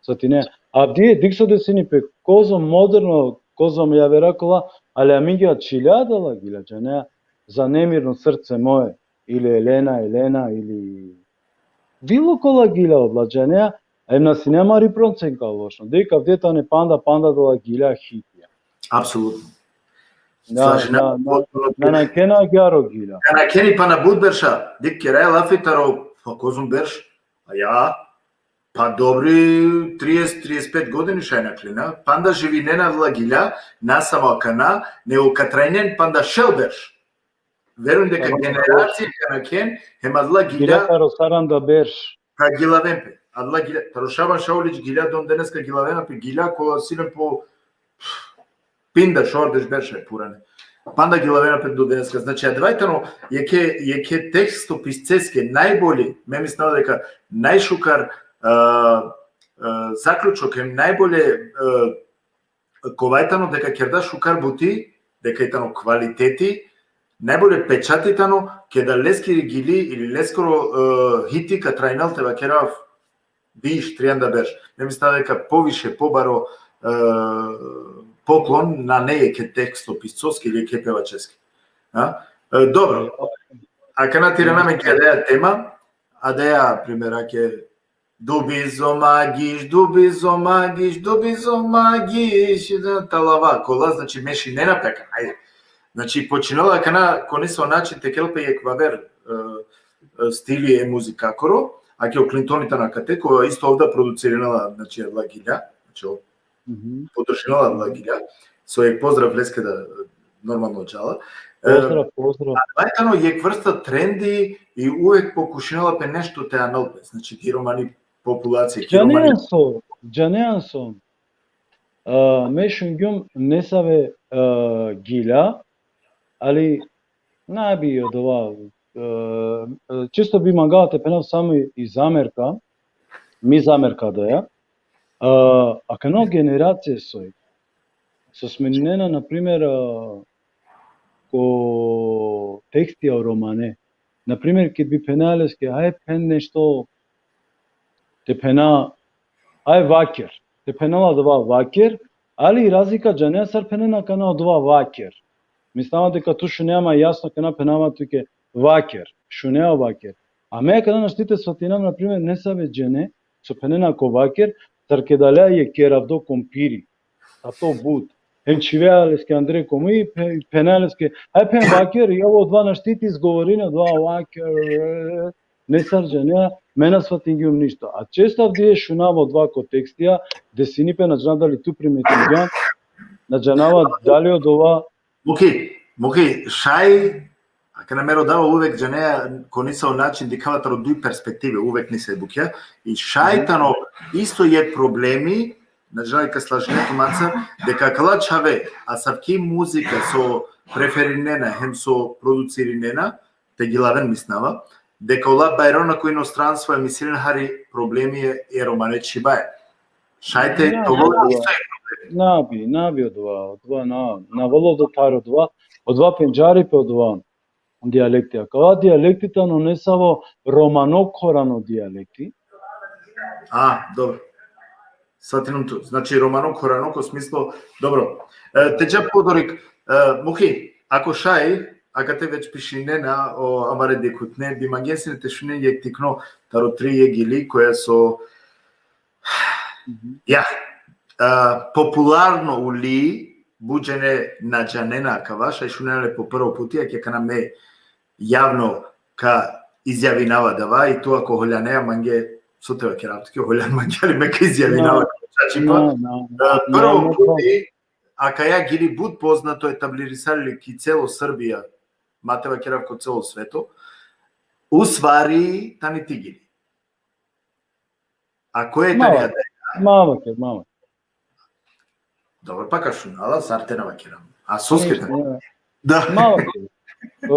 Sotine, avdive dikh so desini pe, kozom moderno, kozom javera kola, ali amenge ačhilja adala gila, džanea, za Nemirno srce moje, ili Elena, Elena, ili bilo kola gila odla, džanea, em na sine amari procenka lošno. Dikh, avdive tane panda, panda adala gila hitija. Apsolutno. Da, Slažem da, se da, potpuno. Na, na, kena agjaar o gila. Na, na kena pana but berša, dikh, keraja lafi taro, pa kozom berš, a ja, pa dobri trideset, trideset pet godini šaj nakhli, na? Panda živinena adala gila, na samo akana, nego ka trajnen panda šel berš. Verujem deka Dobro. generacija ka nakhen, hem adala Gila gila taro saranda berš. ka gilaven pe. Adala gila, taro Šaban Šaulić gila, don deneska gilavena pe gila, kola sine po pinda, šordeš berša purane. Panda gilavena pe do deneska. Znači, adava tano jekhe, jekhe tekstopisceske najbolji, me mislinava deka najšukar, a, a, zaključok, hem najbolje, a, kova tano deka kerda šukar buti, deka tano kvaliteti, najbolje pečati tano, keda leskiri gili ili leskoro, a, hiti ka trajnel, te vakerav, biš, trianda berš. Me mislinava deka poviše, pobaro, e, poklon nane jekhe tekstopiscoske ili jekhe pevačeske. A? E, dobro. Akana te irana amen ki adaja tema, adaja, primer, ake Dubizo Magić, Dubizo Magić, Dubizo Magić, da, talava, kola, znači, mešinena pe akana, ajde. Znači, počinela akana, ko nesavo način te kerel pe jekh vaver, e, e, stili e muzikakoro, ake o Klintoni tano akate, ko isto ov da producirinela, znači, adala gilja, znači, ov Mhm. podržinela adala gilja, so jekh pozdrav leske da, normalno, džala. E, Pozdrav, pozdrav. a adava tano jekh vrsta trendi i uvek pokušinela pe nešto te anel pe, znači, ki romani populacija, ki romani. Džanea so, džanea so. A, me šungjum nesave, a, gilja, ali na bi odova, e, e, čisto bi mangava te phenav samo i, i zamerka, mi zamerka adaja, a, akana generacija soj, so smeninena, na primer, a, ko tekstija o romane. Na primer, ked bi phena leske, aj phen nešto, te phena, aj vaker. Te phenela adava vaker, ali i razlika džanea sar phenena akana odova vaker. Mislinava deka tu šunea ma jasno akana phenava tuke vaker. Šunea vaker. A me akana našti te svatinav, na primer, nesave džene, so phenena ko vaker, sar keda lea jekh keravdo kompiri. A to but. Hem čhivea leske andre komi, pe-, phenea leske, aj phen vaker, ja, odova našti te izgovorine, odova vaker, e, nesar džanea, me na svatingjum ništo. A često avdive šunav odova ko tekstija, desini pe, na džanav dali tu primetingjan, na džanava dali odova. Muhi, Muhi, šaj, akana me rodava uvek džanea, ko nesavo način dikhava taro duj perspektive, uvek nisave bukja, i šaj Mhm. tano isto jekh problemi, na džanav ka slažine tu manca, deka akala čhave, asavki muzika so preferinena, hem so producirinena, te gilaven mislinava, deka ola bajrona ko inostranstvo, e, mislinena hari problemi e, e romane čhibaja. Šaj te Na, to na, isto e problemi. Na bi, na bi odova, odova na, na volov da taro odova, odova pendžari pe odova dijalekti. Akava dijalekti tano nesavo romano khorano dijalekti. A, dobro. Svatinum tu. Znači, romano khorano ko smislo, dobro. E, te dža podorik, e, Muhi, ako šaj, akate već pišinena o amare dikhutne, bi mangea sine te šunen jekh tikno taro tri jekh gili, koja so, Mhm. ja, e, popularno uli, but džene na džanena akava, šaj šunena le po prvo puti, ake akana me javno ka izjavinava adava, i tu ako holjanea mange, so te vakerav tuke, holjan mange, ali me ka izjavinava Na, čačipa. na, na, E, prvo na, na, puti, akaja gili but poznato, etablirisali ki celo Srbija, ma te vakerav ko celo sveto, u stvari tani ti gili. A koja tani adaja? Ma vaker, ma vaker. Dobro, pa ka šunava, sar te na vakeram. A soske te? Da. Ma vaker.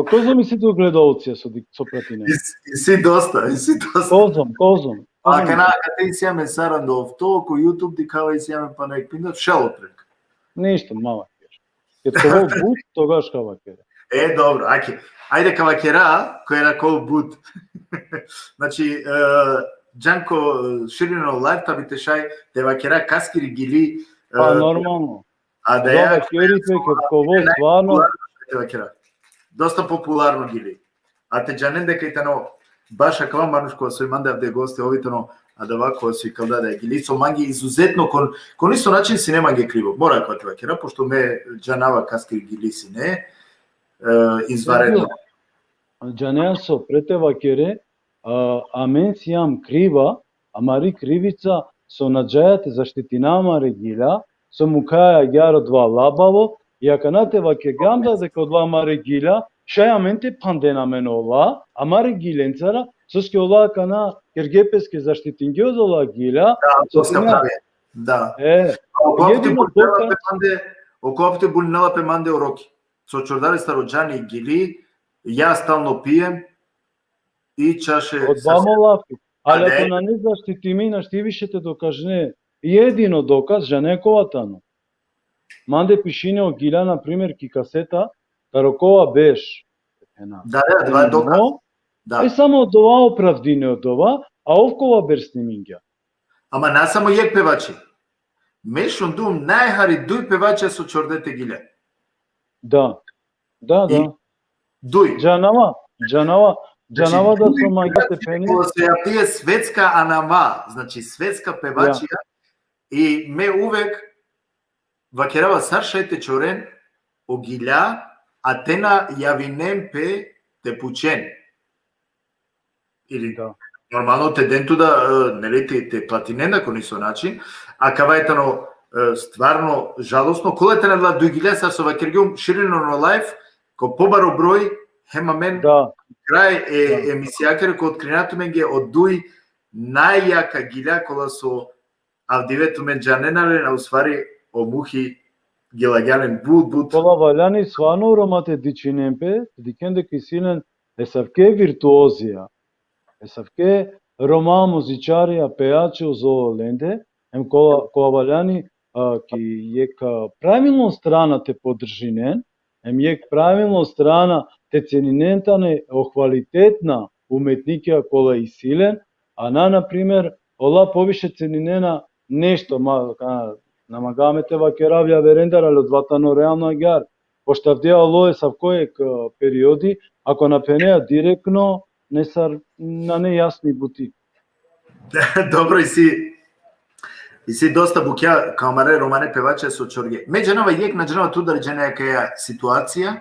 Kozom isi tu gledaocija so, so pratine? Isi dosta, isi dosta. Kozom, kozom. A kana, kate isi amen saranda ofto, ko YouTube dikhava isi amen pana ek pinda, šel oprek. Ništa, ma vaker. Kad ko but, togaš ka vakera. E, dobro, ajde. Ajde ka vakera, ko era ko but. Znači, e, džan ko širino live, ta bi te šaj te vakera kaskiri gili. Pa normalno. A da ja vakeri pe kad ko vo stvarno. Te vakera. Dosta popularno gili. A te džanen deka i tano baš akava manuš kova so i mande avde goste, ov i tano adava kova so ikalda da e gili so mange izuzetno kon, kon isto način sine mange krivo. Mora akava te vakera, pošto me džanava kaskiri gili sine, e, izvaredno. Džanea so, pre te vakere, a, amen sijam kriva, amari krivica so na džaja te zaštitina amare gilja, so mukhaja agjaar odova labavo, i akana te vakergjam da deka odova amare gilja, šaj amen te phanden amen ola, amare giljencara, soske ola akana kerge peske zaštitingje odola gilja. Da, to ska pravi. Da. E, okova te bulinela pe mande, okova te bulinela pe mande o Roki. So čorda lestar o džani gili, ja stalno pijem i čaše. Odova mo lafi. Ali ako nane zaštitimi, našti više te dokažne. Jedino dokaz, džane kova tano. Mande pišine o gilja, na primer, ki kaseta, taro kova berš. Da, da, da, dokaz. Da. E, samo odova opravdine odova, a ov kova berš snimingja. Ama na samo jekh pevači. Me šundum najhari duj pevačija so čorde te gilja. Da. Da, da. Duj. Džanava, džanava, džanava da so mangea te phene. Ko se javdije svetska anama, znači svetska pevačija, i me uvek vakerava sar šaj te čoren o gilja, a te na javinen pe te pučen. Ili normalno te den tu da, e, neli, te, te platinen da ko niso način, a kava i tano, e, stvarno žalosno, kola tane adala duj gilja, sar so vakergjum, širinen o live, ko pobaro broj, hem amen kraj e emisijakere, ko otkrinea tumenge o duj najjaka gilja, kola so avdive tumen džanena len, a u stvari o Muhi gilagja len but, but. Kola valjani stvarno Roma te dičinen pe, te dikhen deka isi len esavke virtuozija, esavke Roma muzičarija, pejači uzo lende, em kola, kola valjani, a, ki jekh, a, pravilno strana te podržinen, em jekh pravilno strana te ceninen tane o kvalitetna umetnikija kola isi len, a na, na primer, ola poviše ceninena nešto, ma, ka, na mangava me te vakerav javerendar, ali odova tano realno agjaar. Pošto avdive alo esavko jekh, e, periodi, ako na phenea direktno, nesar nane jasni buti. Dobro, isi, isi dosta bukja ko amare romane pevačija so čorge. Me džanava jekh, na džanava tu dali džane akaja situacija.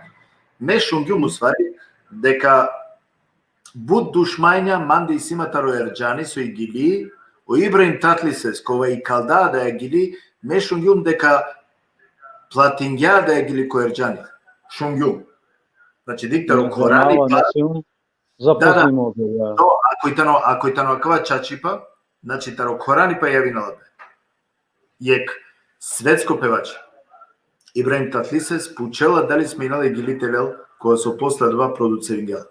Me šungjum u stvari deka but dušmanja mande isi ma taro Erdžani so i gili, o Ibrahim Tatlises, kova ikalda da e gili, me šungjum deka platingja da e gili ko Erdžani. Šungjum. Znači, dik taro Korani pa. Zaposlimo ga, ja. To, ako i tano, ako i tano akava čačipa, znači, taro Korani pa javinela pe jekh svetsko pevači. Ibrahim Tatlises pučela dali sminela e gili te lel, kova so posle adava produceringa.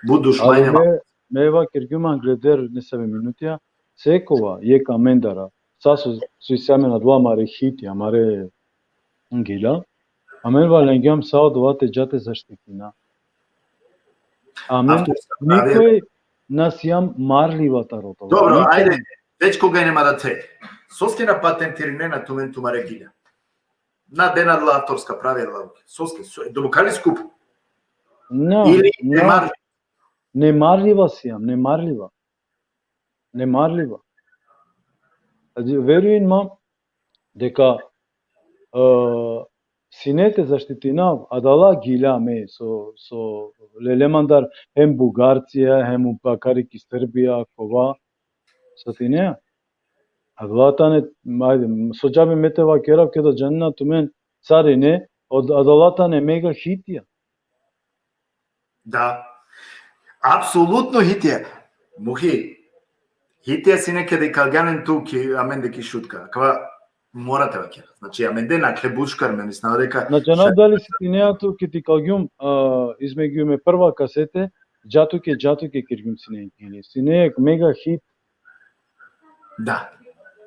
But dušmanja. Ali me, me vakergjum angleder nesave minutija, sekova jekh amendara, sa so, so isi amen adava amare hiti, amare gilja, amen valjangjam sa odova te dža te zaštitina. Amen nikoj na sijam marljiva taro odova. Dobro, ajde, već koga ine ma da te. Soske na patentirinena tumen tumare gilja? Na dena adala avtorska pravila. Soske, so, do bukali skup. Na, ili na. Nemarljiva sijam, nemarljiva. Nemarljiva. Verujin ma deka, e, sine te zaštitinav adala gilja me, so, so lele mandar hem Bugarcija, hem u pakari ki Srbija, kova, so tine. Adala tane, ajde, so džabe me te vakerav, keda džanena tumen sarine, od, adala tane mega hitija. Da. Apsolutno hitija. Muhi, Hitija sine keda ikalgjan len tu ki amende ki Šutka. Kava mora te vakera. Znači, amende nakhle but šukar, me mislinav deka... Na džanav dali sitinea tu keda ikalgjum, a, između me prva kasete, Džatuke, Džatuke kergjum sine. Sine jek mega hit. Da.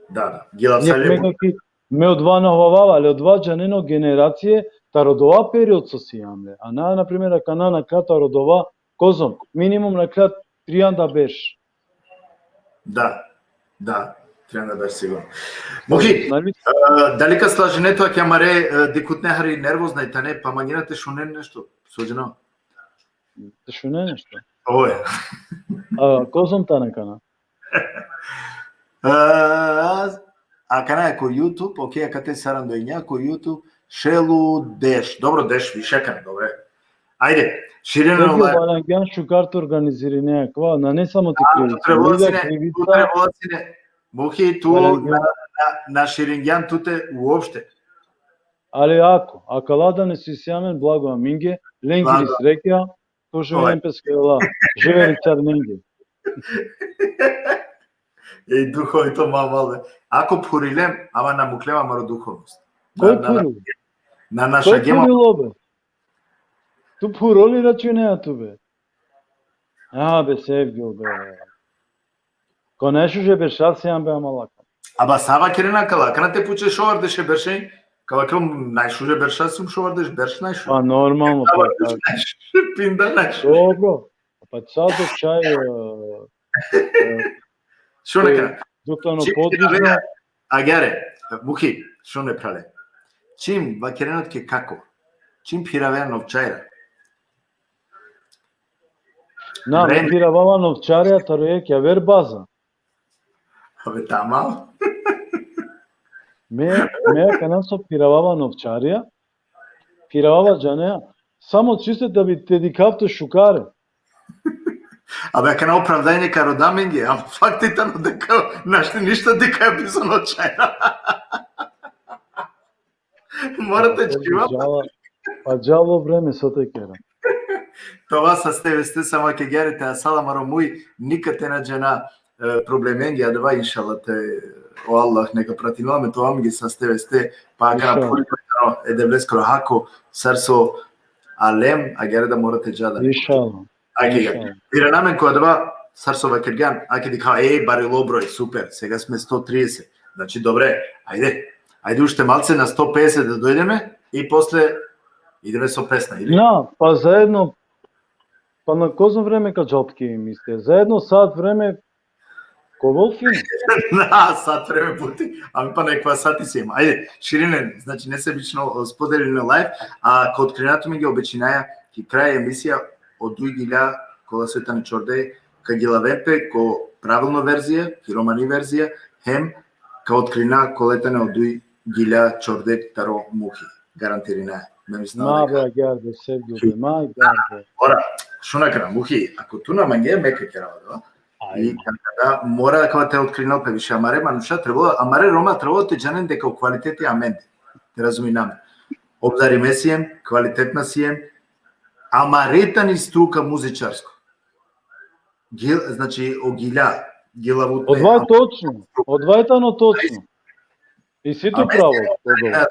Da, da. Gila Jek mega hit. Me odova na hovava, ali odova džanena o generacije, taro odova period so sijam le. A na, na primer, akana nakhle taro odova, kozom, minimum nakhle trianda berš. Da, da, trianda berš sigurno. Muhi, Nali? e, dali ka slažine tu, ake amare, e, dikhutne hari nervozna i tane, pa mangina te šunen nešto, so džanav? Te šunen nešto. Ovo je. A, kozom tane akana? E, akana je ko YouTube, okej, akate saranda i enja, ko YouTube, Šelu deš. Dobro, deš više akana, dobro. Ajde, širine Sergio live. Balangjan šukar te organizirine akava, na, ne samo ti A, tu krivica. trebalo Liga sine, tu krivica, trebalo sine, Muhi, tu Balangjan. na, na, na širingjan tute uopšte. Ali ako, akala da ne si siamen, blago aminge, lengiri Blago. Srekja, ko živim pes kela, živeli carnenge. Ej, duhovito mamale. Ako phurilem, ama na muklem amaro duhovnost. Koj Na, na, na, phurilo? na, na Koj šagema. Phurilo be? Tu phuroli računea tu be. A, be, Sergio be. Ko najšuže berša siam be, ama lako. Aba sava kerena kala, kana te puče šovardeš beršen, kala krom najšuže berša sum, šovardeš berš najšuže. Pa normalno, Sava pa, berš najšuže, pinda najšuže. Dobro. Pa sad dok čaj, e, e, Šune kana. dok ono Čim područno, phirave, agare, Muhi, šune prale. Čim vakerena tuke kako. Čim phirave novčarja. na, me Vreme. Phiravava novčarja taro jek javer baza. Abe, tamam. Me, me akana so Phiravava novčarja, Phiravava džanea, samo čiste da bi te dikhav te šukare. Abe, akana opravdanje ka roda amenge, ama fakti tano deka našti ništa deka bizo novčarja. Mora te čhiva. Džala, pa džalo vreme so te kera. Tova saste veste, samo ke gere te asala amaro muj, nikad te na džana, e, problemenge, adava inšallah te, o Allah neka pratinel amen, tova amenge saste veste, pa akana Inšallah. Phuri, e Devleskoro hako, sar so alem, agare da mora te dža da. Inšallah. Ajde, Inšallah. Irana amen ko adava, sar so vakergjan, ake dikha, ej, barilo broj, super, sega sme sto trideset. Znači, dobre, ajde, ajde ušte malce na sto pedeset da dojdeme i posle ideme so pesna, ili? Na, pa zajedno, pa na kozom vreme ka džal ki emisija? Zajedno sat vreme, ko vol fino. Na, sat vreme buti, ami pa nekva sati siem. Ajde, širinen, znači, nesebično, o, spodelinen live, a ka otkrina tumenge, obećinaja, ki kraj emisija, o duj gilja, kola so tane čorde, ka gilaven pe ko pravilno verzija, ki romani verzija, hem ka otkrina kola tane o duj gilja čorde taro Muhi. Garantirina. Me mislinav Ma deka. be, agjaar be, Sergio be, ma agjaar be. Ora, šun akana, Muhi, ako tu na mange, me ka kerava adava. I Ajde. kada mora akava te otkrinel pe više, amare manuša trebalo, amare Roma trebalo te džanen deka o kvaliteti amende. Te razumina me. Obdarime siem, kvalitetna siem, amare tani struka muzičarsko. Gil-, znači, o gilja, gilavutne. Odova je točno, odova je tano točno. I si tu Amen pravo, si Sergio.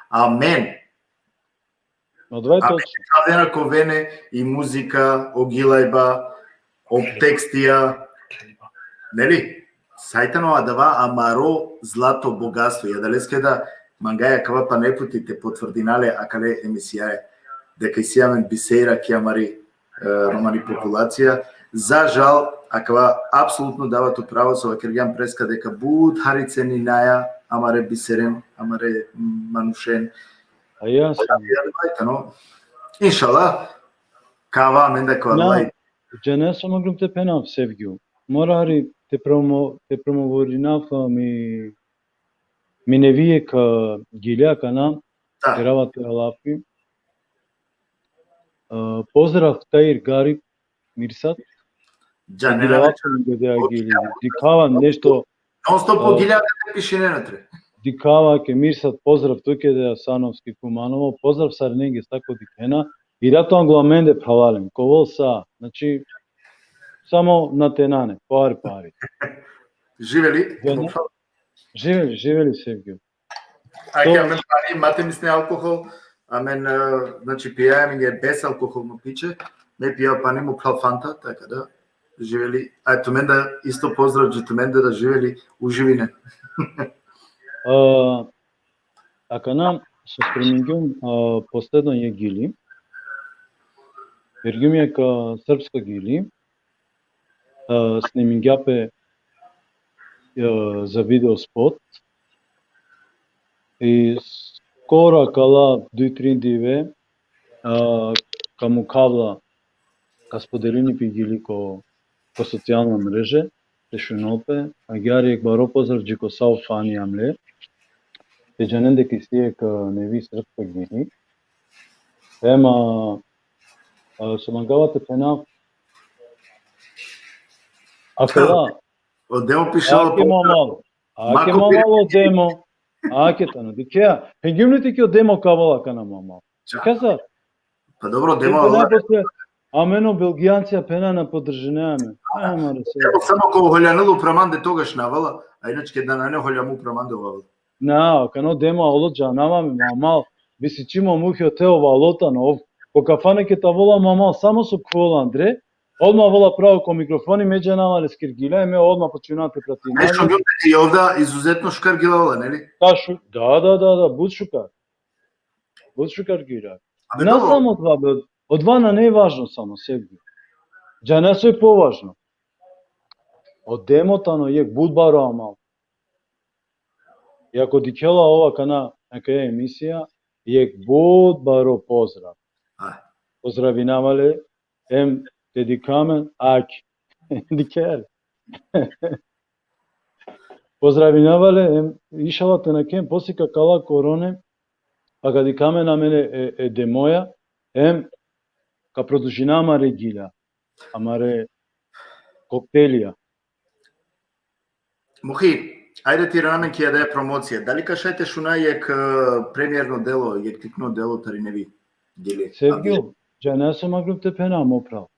Amen. Odova je Amen. točno. Avena kovene i muzika, o gilajba, o tekstija. Neli? Sa i tano adava amaro zlato bogatstvo. I adaleske da mangaja akava pana jek puti te potvrdina le akale emisijaja. Deka isi amen bisera ki amari, e, romani populacija. Za žal, akava apsolutno dava tu pravo so vakergjan preska deka but hari ceninaja amare biseren, amare manušen. A ja sam. Tano. Inšallah, kava amenda kava Na, Allah. džane so mangljum te phenav, Sergio. Mora hari te promo-, te promovirinav mi, mi nevije ka gilja kana, Da. kerava te alafi. E, pozdrav Tair Garip, Mirsad. Džane Gilja na alafi mi gde gilja. Dikhava nešto, Non stop e, po gilja te pišine natre. dikhava ke Mirsad, pozdrav tuke de Asanovski Kumanovo, pozdrav sarinenge sako dikhena. I rato anglo amende phralalen, kovol sa, znači, samo na tenane, pari, pari. Živeli. Živeli, živeli, Sevgio. Ajde, amen pani, ma te misline alkohol, amen, e, znači, pijaja amenge bezalkoholno piće, me pija pani, mo phral Fanta, taka da, živeli. A tumenda isto pozdrav dži tumenda, da živeli, uživinen. A, akana so spremingjum, a, posledno jek gili. Kergjum jek, a, srpsko gili. A, snimingja pe, a, za video spot. I skoro akala duj trin dive, a, ka mukhav la, ka spodelini pe gili ko, ko socijalna mreže, te šunol pe, agjaar jek baro pozdrav dži ko sa o fani amle. Te džanen deka isi jek, a, nevi srpsko gili. Ema, a, so mangava te phenav. Akala. O Demo pišela Ake, mo amal. Ake, mo amal, o Demo. Ake tano. Dikhea. Phengjem li tut ki o Demo ka avel akana, mo amal. Kasa? Pa dobro, Demo. Amen o Belgijancija phena na podržinea amen. Amare se. Evo, samo ko holjanel upro mande togaš na avela, a inače keda nane holjam upro mande avela. Na, akana o Demo avela, džanava me, mo amal. Bisičimo muhi o Teo, avela tano ov. Ko kafane keda avela, mo amal, samo so khuvela andre, odma avela pravo ko mikrofoni, me džanava leskere gilja, me odma počmina te pratinav. Nešto, i ov da izuzetno šukar gilja avela, neli? Da, šu-, da, da, da, da, but šukar. But šukar gilja. Na samo odva, be, odva nane važno samo, Sevgio. Džane so i považno. O Demo tano jek but baro amal. I ako dikhela ov akana, akaja emisija, jek but baro pozdrav. Pozdravinava le, em te dikha amen, ak, dikhea le. Pozdravinava le, em, inšala te nakhen, posle ka kala korone, pa ka dikha amen amen e, e, e Demoja, em, ka produžina amare gilja, amare koktelija. Muhi, ajde te irana amen ki adaja promocija. Dali ka šaj te šuna jek, e, premierno delo, jek tikno delo tari nevi gili? Sevgio, džane so manglum te phenav, mo phral.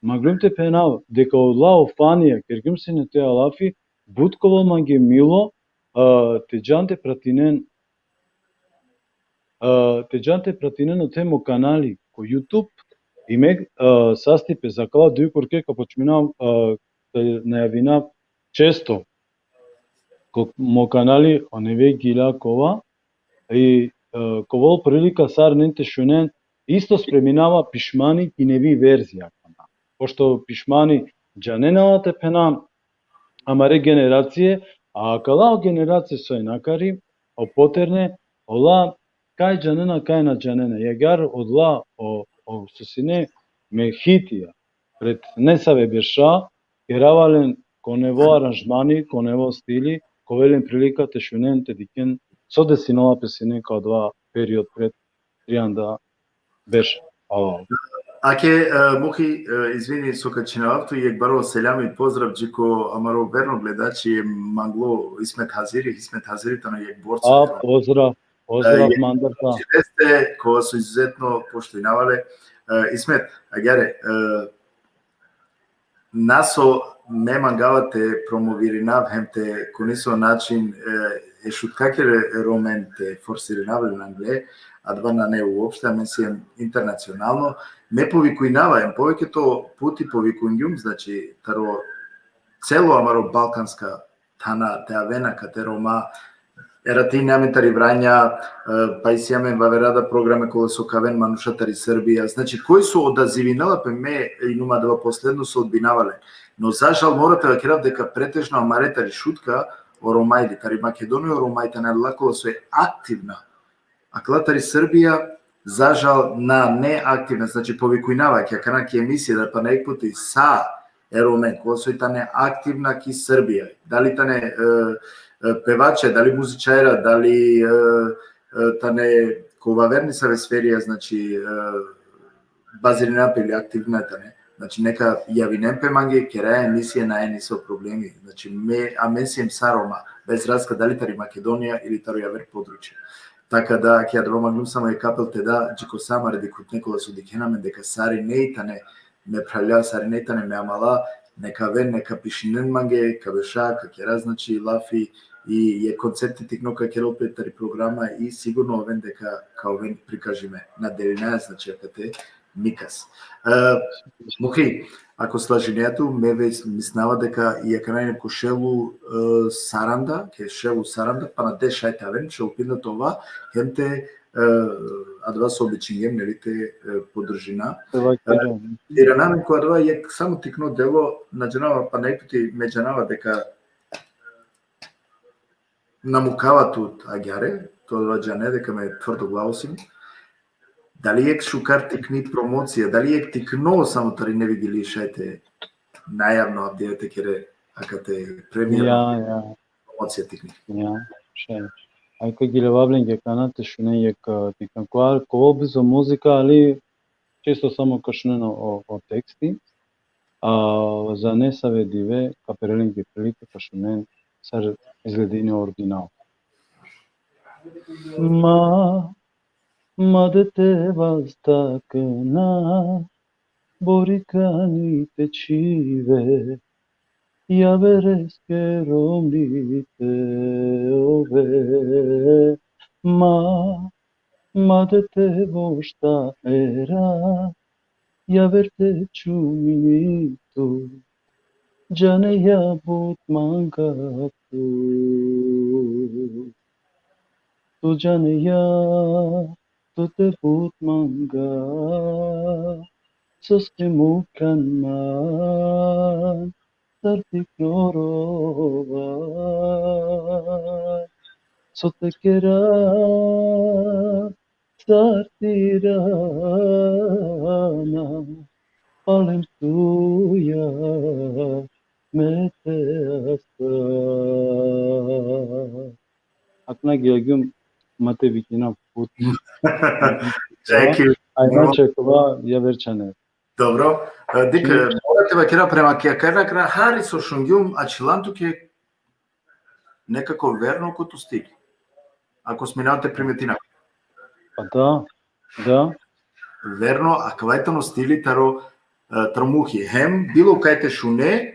Manglum te phenav, deka ola o fanija, kergjum sine te alafi, but ka ovel mange milo, a, te džan te pratinen, a, te džan te pratinen ote mo kanali ko YouTube, i me, a, sastipe za kala duj kurke ka počminav, a, te najavinav često ko mo kanali o neve gilja kova, i, e, ka ovel prilika sarinen te šunen, isto spreminava pišmani ki nevi verzija. Pošto pišmani džanena la te phena, amare generacije, a kala o generacije so inakari, o poterne, ola kaj džanena, kaj na džanena. I agjaar ola o, o so sine me hitija, pred nesave berša, kerava len ko nevo aranžmani, ko nevo stili, ka ovel len prilika te šunen, te dikhen so desinela pe sine ko adava period pred trianda berša. Alo. Ake, e, Muhi, e, izvini so ka čhinavav tut, jek baro selam i pozdrav dži ko amaro verno gledači, manglo Ismet Haziri, Ismet Haziri tano jek borca. A, pozdrav, pozdrav, e, mandar ta. Jeste, kova so izuzetno poštujnava le. E, Ismet, agjaar, e, na so me mangava te promovirinav hem te ko niso način, e, e Šutkakere Romen te forsirinav len angle, adava nane uopšte, amen siem internacionalno, me povikujnava, em poveke to puti povikungjum, znači, taro celo amaro balkanska thana te avena kate Roma, eratine amen tari Vranja, e, pa isi amen vavera da programe kola so ka aven manuša tari Srbija. Znači, koj so odazivinela pe, me inum adava posledno so odbinava len. No, za žal, mora te vakerav deka pretežno amare tari Šutka o Roma ili tari Makedonija o Roma i tane adala kola so e aktivna. Akala tari Srbija, za žal, nane aktivna, znači, povikujnava, ki akana ki emisija, da pana jek puti sa e Romen, kola so i tane aktivna ki Srbija, dali tane, e, e, pevača, dali muzičarja, dali, e, e, tane ko vaverni save sferija, znači, e, bazirina pe ili aktivna tane. Znači, neka javinen pe mange, keraja emisija, nane niso problemi. Znači, me, amen siem sa Roma, bez razlika dali tari Makedonija ili taro javer područje. Taka da, ki adava manglum samo jek apel te da, dži ko sa amare dikhutne kola so dikhena amen, deka sarine i tane me phralja, sarine i tane me amala, neka aven, neka pišinen mange, ka beša, ka kera, znači, lafi, i jekh koncerti tikno ka kerel pe tari programa i sigurno oven deka ka oven prikažime na delinaja, znači, akate Mikas. E, Muhi, ako slažinea tu, me već mislinava deka i akana ine ko šelu, e, saranda, ke šelu saranda, pana deš šaj te aven, šel pinda te ova, hem te, e, adava so obećingjem, neli, te, e, podržina. E, irana amen ko adava jekh samo tikno delo, na džanava, pana jekh puti me džanava deka na mukava tut agjaar, tu adava džane deka me tvrdoglavo sium. Dali jekh šukar tikni promocija, dali jekh tikno samo tari nevideli šaj te najavno avdive te kere akate premierno, ja, ja, promocija tikni. Ja, šaj. Aj ka giljavav lenge akana te šunen jekh, e, tikno, ko, ko bizo muzika, ali čisto samo ka šunen o, o teksti. A za nesave dive ka pere lenge prilika ka šunen sar izgledini original. Ma, ma de te vazda akana, borikani te čhive, javereske romni te ove. Ma, ma de te vošta era, javer te čumini tu, džaneja but manga tu. Tu džaneja tu te but manga, soske mukan man sar tikno rova, so te kera sar te irana, palem tuja me te asta. Akana gilgjum ma te vikinav but. Čekaj. Ajde, čekova, javer čhane. Dobro. E, dik, e, mora te vakera prema ki akana, akana hari so šungjum, ačhilan tuke nekako verno ko to stili. Ako smina te primetina. Pa da, da. Verno, akava tano stili taro, e, taro Muhi. Hem, bilo kaj te šune,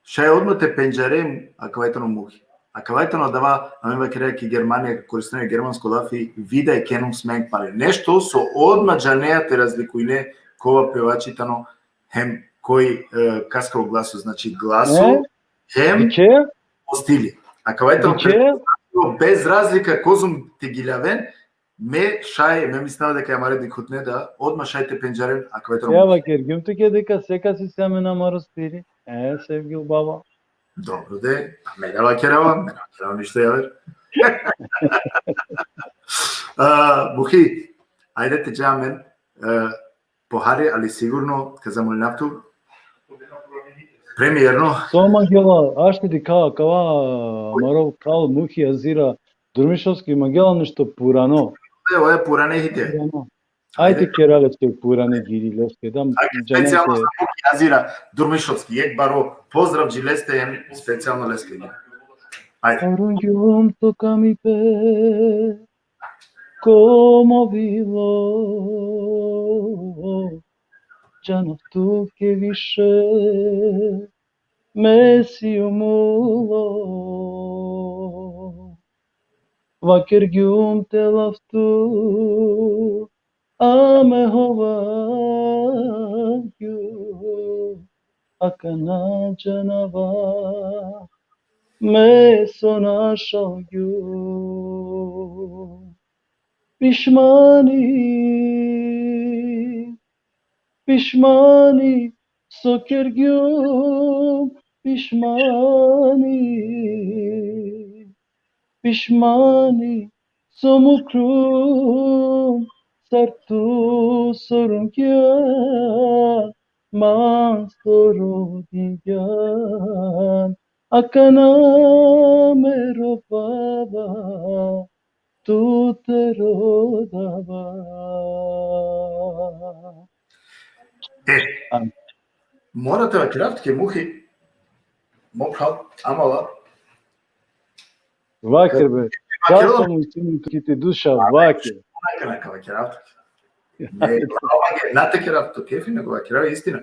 šaj odma te pendžaren akava tano Muhi. Akava tano adava, amen vakera ki Germanija, koristina germansko lafi, wieder erkennungsmerkmal. Nešto so odma džanea te razlikujne kova pevači tano, hem koj, e, kaskoro glaso, znači glaso, e? Hem o stili. Akava tano bez razlika kozom te giljaven, me šaj, me mislinava deka amare dikhutne da, odma šaj te pendžaren akava tano. Ja, vakergjum tuke deka sekas isi amen amaro stili. E, Sevgil baba. Dobro de, a me da vakerava, me da vakerava ništo javer. A, Muhi, ajde te dža amen, e, pohari, ali sigurno, ka zamolinav tu, premierno. So mangela, ašti dikha, kava, amaro kral Muhi Azira Durmišovski, mangela nešto purano. E, oja purane hite. Purano. Ajde, kera leske purane giri leske, da. Ajde, specijalno za Muhi Azira Durmišovski, jekh baro pozdrav dži leste, specijalno leske. Ajde. Arungjum to kamipe, komo vilo, džanav tuke više, me sium ulo. Vakergjum te lav tu, a me hovagjum, akana džanava, me so našalgjum. Pišmani, pišmani, so kergjum, pišmani. Pišmani, so mukljum, sar tu so rungjan, man so rodingjan, akana me rovava, tu te rodava. E, mora te vakerav tuke, Muhi, mo phral, amala. Vaker be. Vaker. Kako mu sinu ki ti duša, vaker. Neka, neka vakerav tuke. Ne, na te kerav tu kefi, nego vakerav istina.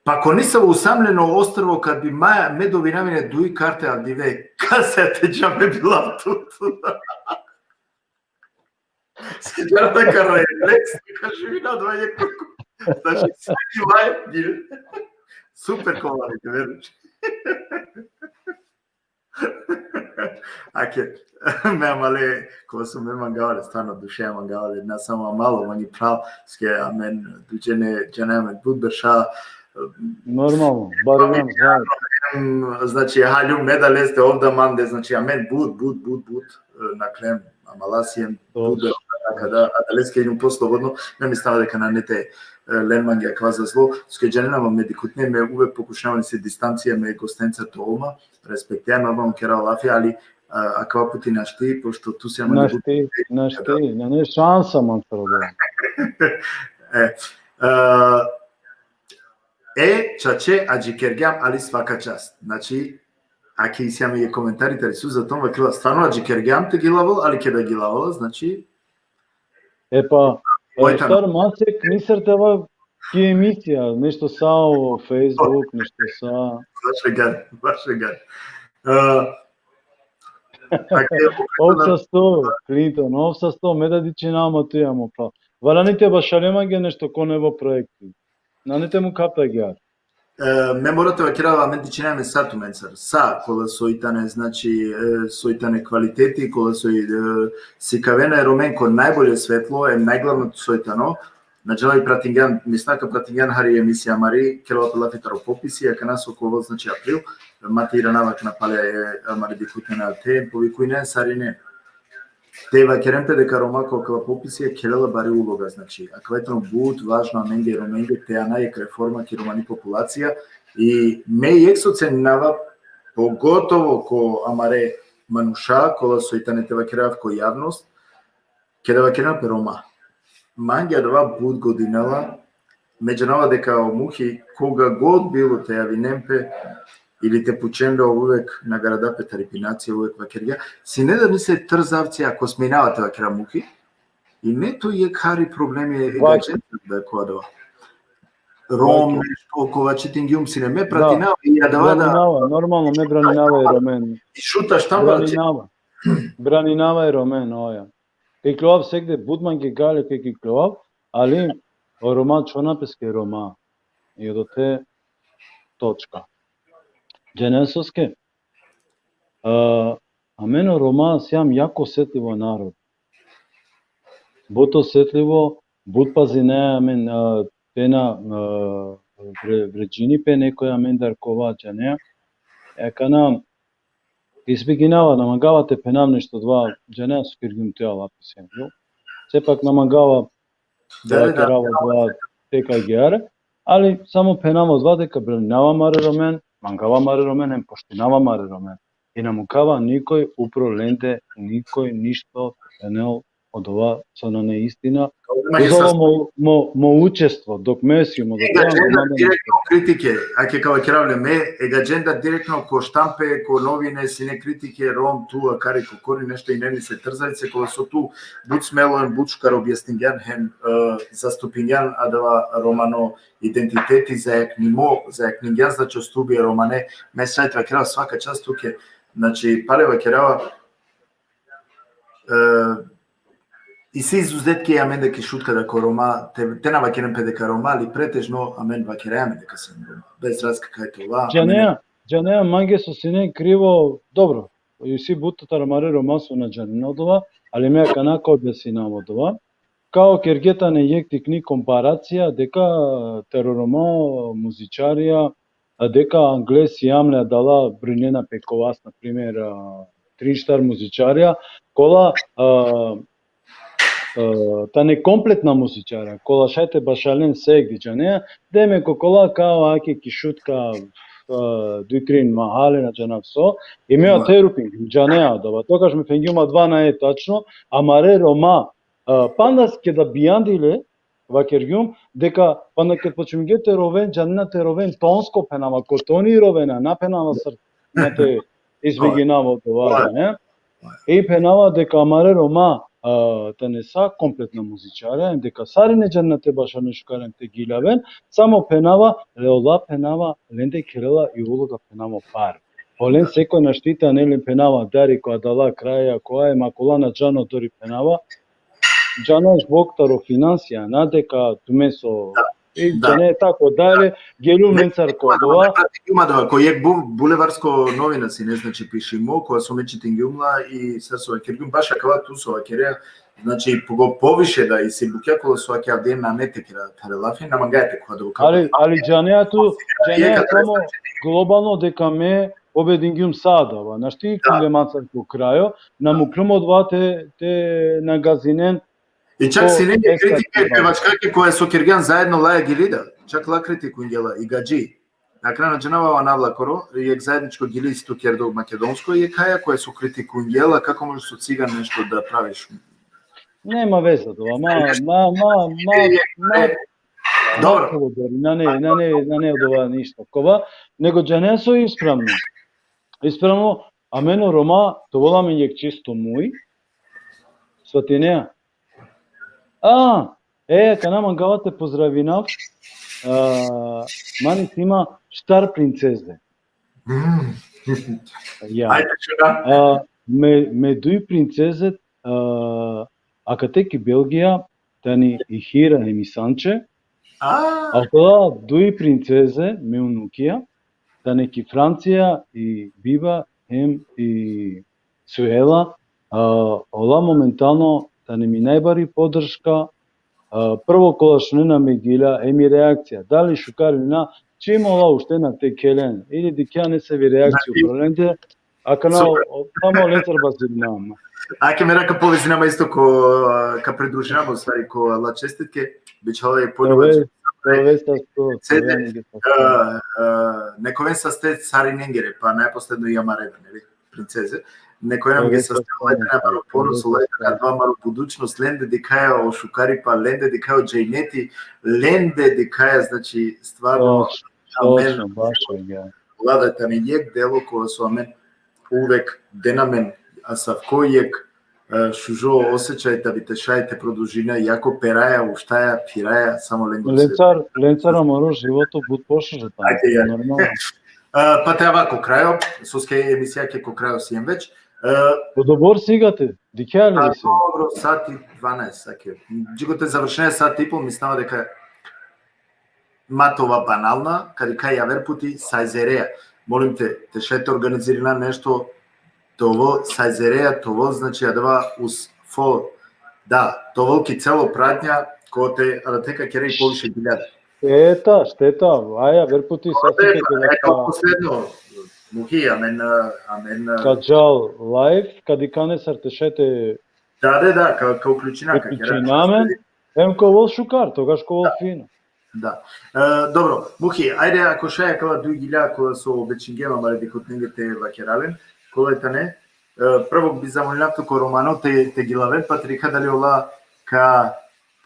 Pa ko nisavo usamljeno ostrvo, kad bi maja me dobinavine duj karte avdive, kase te dža me bilav tut. Skedžana da ka refleks, ka živina dva jekh. Znači, svaki live, super, kola, veruj. Ake, me amale, ko so me mangava le, stvarno, dušeja mangava le, na samo amalo, mangi pral, soske amen duj džene, džene amen but berša, Normalno, bar jedan, em, znači, haljum me da leste, ov da mande, znači, amen but, but, but, but, e, naklem, amala siem, Dobro. but berša, kada, a da leske idum po slobodno, me mislava deka nane te, e, len mange akava za zlo, soske džanena ma, me dikhutne, me uvek pokušinav lese distancija, me gostenca te ol ma, respektija, normalno, kera lafi, ali, a, akava puti našti, pošto tu si amen Našti, našti, nane šansa man taro da. E, e, e, čače, adžikergjam, ali svaka čast. Znači, ake isi amen jekh komentari tari Suza, ton vakerela, stvarno adžikergjam te gilavel, ali keda gilavel, znači, E pa, Oj, e, tano. Star Masek, misar te ava ki emisija, nešto sa o Facebook, nešto sa. Baš agjaar, baš agjaar. E, ake, Ov sasto, Clinton, ov sasto, me da dičinava ma tu, amo pa. Valjani te bašale mange nešto ko nevo proekti. Nane te mukha pe agjaar. E, me mora te vakerav, amen dičinea amen sa tumencar. Sa, kola soj tane, znači, e, soj tane kvaliteti, kola soj, e, sikavena e Romen ko najbolje svetlo, em najglavno soj tano. Na džanav, pratingjan, mislinav ka pratingjan hari emisija amari, kerela pe lafi taro popisi, akana so ka ovel, znači, april, ma te iranava akana pale, e, amare dikhutne na te, povikujne sarine. Te vakeren pe deka Roma ko akala popisija kerela bari uloga, znači, akava tano but važno amenge Romenge te ana jekh reforma ki romani populacija, i me jekh so cenava, pogotovo ko amare manuša, kola soj tane, te vakerav, ko javnost, keda vakerena pe Roma. Mange adava but godinela, me džanava deka o Muhi, koga god bilo te javinen pe, ili te pučen le, ov uvek nagrada pe tari pinacija, uvek vakergja. Sine da mi se trzavci, ako sminava te vakera, Muhi, i me tu jekh hari problemi e Vaj. Gađenda da ko adava. Rom, Vaj. Nešto, kova čitingjum sine, me Da. pratinava i adava da. Braninava, normalno, me braninava e Romen. I Šuta, štampa, znači, Braninava. Braninava e Romen, oja. Te ikljovav sekde, but mange gale ke ikljovav, ali o Roma čhona peske Roma. I odote točka. Džane soske? A, amen o Roma sijam jako osetljivo narod. But osetljivo, but pazinaja amen, a, te na, a, vre-, vređini pe nekoj amendar kova, džanea. E, akana, izbeginava, na mangava te phenav nešto dova, džanea so kergjum te alapi siem, jo. Sepak na mangava Da, da da, da. kerava dova tek agjaar, ali samo phenava dova deka braninava amare Romen, mangava amare Romen, em poštinava amare Romen. I na mukava nikoj upro lende, nikoj ništo te phenel odova so nane istina. Mange Uzalo sas- mo, mo, mo učestvo, dok me sijum, dok E Gađenda direktno kritike, ake ka vakerav le me, e Gađenda direktno ko štampe, ko novine, sine kritike, Rom, tu, akari, kokori, nešto, i neni se trzavice, kola so tu but smelo em but šukar objasningjan hem, e, zastupingjan adava romano identiteti, zajaknimo, zajakningjan, znači, o stubi romane, me šaj te vakerav, svaka čast tuke, znači, pale vakerava, e, isi izuzetki amende ki Šutka da ko Roma, te, te na vakeren pe deka Roma, ali pretežno amen vakeraja amen deka siem Roma. Bez razlika kaj te ova, amen Džanea, džanea, mange so sine krivo, dobro, isi but taro amare Roma so na džanena odova, ali me akana ka objasninav odova. Kao kergje tane jekh tikni komparacija, deka taro Roma muzičarja, a deka angle sijam le adala, brinena pe kovas, na primer, a, trin štar muzičarja, kola, a, a, tane kompletna muzičarja, kola šaj te bašalen sekdi, džanea, demek okola kao ake ki Šutka, a, duj trin mahale, na džanav so, i me Ma- ote rupingjum, džanea, adava, togaš me phengjum adava nae tačno, amare Roma, a, panda keda bijandile, vakergjum, deka panda ked počmingje te roven, džanena, te roven tonsko, phenava, ko toni rovena, na phenava sar, na te izbeginav odova, ne? I phenava deka amare Roma, a, tane sa kompletna muzičarja, em deka sarine džanena te bašarnen šukar em te giljaven, samo phenava, e, ola phenava, lende kerela i uloga phenava par. Olen sekoj našti te anel len phenava, dari ko adala kraja, ko aj, ma kola na džano dori phenava, džana, zbog taro finansija, na deka tumen so e, da, džane, tako dalje, geljum lencar ko adava. Ima da, ko jek bu-, bulevarsko novina sine, znači, pišimo, kova so me čitingjum la i sar so vakergjum, baš akava tu so vakerea, znači, pogo-, poviše da isi bukja kola so vakerea, avdive nane te kera tare lafi, na mangaja te kova da. Ali, ali džanea tu, džanea samo globalno deka me pobedingjum sa adava, našti, da, kile mancar ko krajo, na mukljum odova te, te na gazinen. I čak sine kritike pe vačkake koja so kergjan zaedno laja gili da. Čak la kritikujngje la i gadži. Na kraj na džanava o anav lakoro, jek zajedničko gili isto kerdo makedonsko, jekhaja koja so kritikujngje la, kako možeš so cigan nešto da praviš. Nema veze, dova, ma, ma, ma, ma, ma, dobro. Nane, nane, nane odova ništa. Kova, nego džanea so ispravno. Ispravno, amen o Roma, te ovel amen jek čisto muj, svatinea. A, e, kana mangava te pozdravinav, a, man isi ma štar princeze. Mm. Ja. Ajde, šuna. A, me, me duj princeze, a, akate ki Belgija, tani i Hira hem i Sanče. A. A okola duj princeze, me unukija, tane ki Francija, i Biba hem i Suela, a, ola momentalno tane mi najbari podrška, a, prvo kola šunena me gilja, hem i reakcija. Dali šukar ili na, čim ola uštena te kelen, ili dikhea nesavi reakcija upro lende, akana, super, o, samo lencar bazirinav ma. Ake mera ka povezinav ma isto ko, ka pridružinav ma u stvari ko la čestitke, bičhava i poljubav. Ove, ove sa sto, ove sa sto. A, a, nek oven saste sarinengere, pa najposledno i amare, neli, princeze. Nek oven amenge saste, ola tane amaro ponos, ola tane adava amaro budućnost, lende dikhaja o šukaripa, lende dikhaja o džejneti, lende dikhaja, znači, stvarno, točno, amen, točno, baš, ja. Vlada tani jek delo kova so amen uvek dena amen asavko jek, e, šužo osećaj da bi te šaj te produžina, jako peraja, uštaja, phiraja, samo lengo. Lencar, lencar amaro životo but pošužo tano. Ajde, ja. Normalno. E, pa te ava ko krajo, soske emisijake ko krajo siem već. E, po dobor sigate, dikhea li? A, si dobro, sati dvanaest, ake. Dži kote završena sati i pol, mislinava deka ma te ova banalna, ka dikha javer puti, sajzerea. Molim te, te šaj te organizirina nešto, te ovel sajzerea, te ovel, znači, adava uz fo, da, te ovel ki celo pratnja, kote, a da te ka kere i poviše giljade. Šteta, šteta, aj, javer puti, sa, ova, si te, ova, posledno, Muhi, amen, amen. Ka džal live, ka dikha nesar te šaj te. Da, da, da, ka, ka uključina, ka kera. Uključina amen, em ka ovel šukar, togaš ka ovel fino. Da. E, dobro, Muhi, ajde, ako šaj akala duj gilja, kola so obećingjem amare dikhutnenge te vakera len, kola tane, e, prvo bi zamolinav tu ko romano te, te gilaven, pa te dikha dali ola ka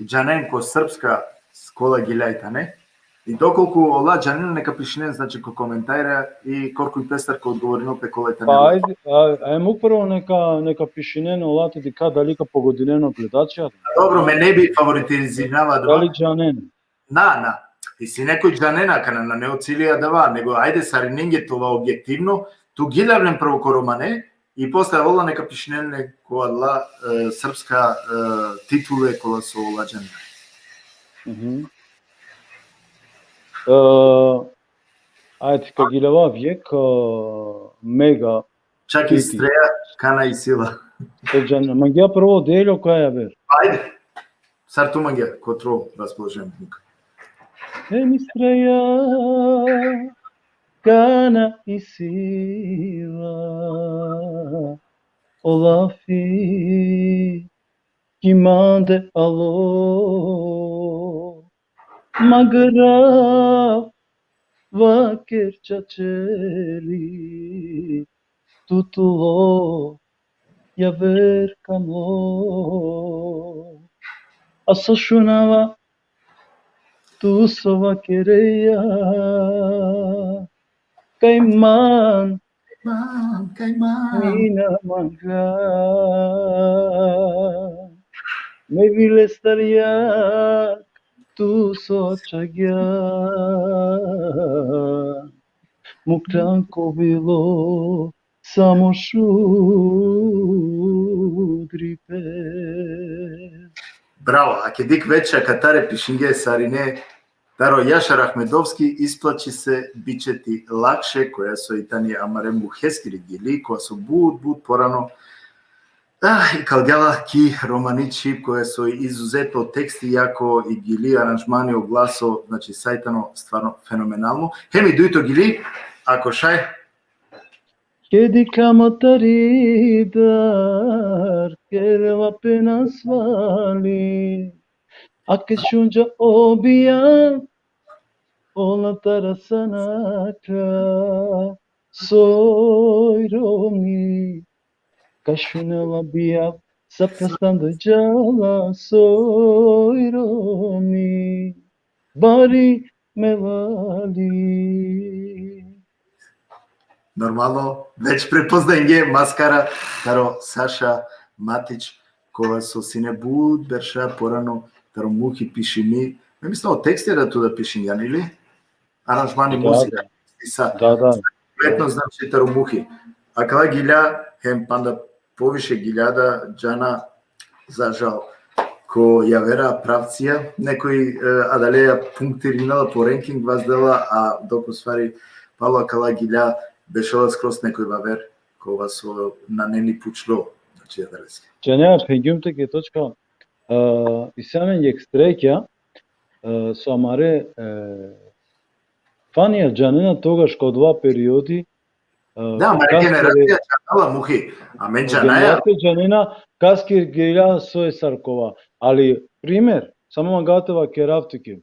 džanen ko srpska kola gilja tane. I dokolku ola džanen, neka pišinen, znači, ko komentarja i korkori pestar ka odgovorino pe kola tane. Pa ajde, a, a em upravo neka, neka pišinen ola te dikha dali ka pogodinen o gledača. Dobro, me ne bi favoritizinava adava. Dali džanen? Na, na. Isi nekoj džanena, kana nane o cili adava, nego ajde sarinenge te ova objektivno, tu giljav len prvo ko romane, i posle ola neka pišinen len ko adala, e, srpska, e, titule kola so ola džanena. Mhm. E, ajde, ka giljavav jek, e, mega. Čak i Streja, kana isi la. Te džan-, mangea prvo deljo, kaj javer. Ajde. Sar tu mangea, kotro raspoloženje. E mi Streja, kana isi la, o lafi ki mande alo, ma grav, vaker čače li, tu tulo, javer ka mo. A so šunava, tu so vakerea, kaj man, man, kaj man, mi na manga. me vile starjak, tu so čagja. Muk čanko bilo, samo šudri pe. Bravo, a kedi dik veća katare pišinge sarine, taro Jašar Ahmedovski, Isplači se biće ti lakše, koja so i tani amare muheskiri gili, koja so but, but porano, ah, i kalgala ki romani čhib, koja so izuzetno teksti jako i gili, aranžmani, o glaso, znači, sa i tano stvarno fenomenalno. Hem i dujto gili, ako šaj. Kedi kama tari dar, kerva pe nasvali, a ke šunđa obija, ola tara sanaka, soj romni, ka šunela bija, sa prastando džala, soj romni, bari me vali. Normalno, već prepoznajnge maskara, taro Saša Matić, kova so sine but berša porano taro muhi pišimi. Me mislim, o teksti da tu da pišingan, ili? Aranžmani, da, muzika, da. I sa, da, da. Konkretno, znači, taro muhi. Akala gilja, hem panda poviše gilja da džana, za žal, ko javera pravcija, nekoj, e, adaleja punktirinela po ranking vazdela, a dok u stvari palo akala gilja bešela skroz nekoj vaver, kova so nane ni pučlo, znači, adaleske. Džanea, phengjum te ke točka, e, isi amen jekh strekja, e, so amare, e, fanija džanena togaš ko dova periodi, e, da, amare generacija džanela, muhi, amen džanaja. Generacija džanena, kaske gilja so e sar kova. Ali, primer, samo mangava te vakerav tuke.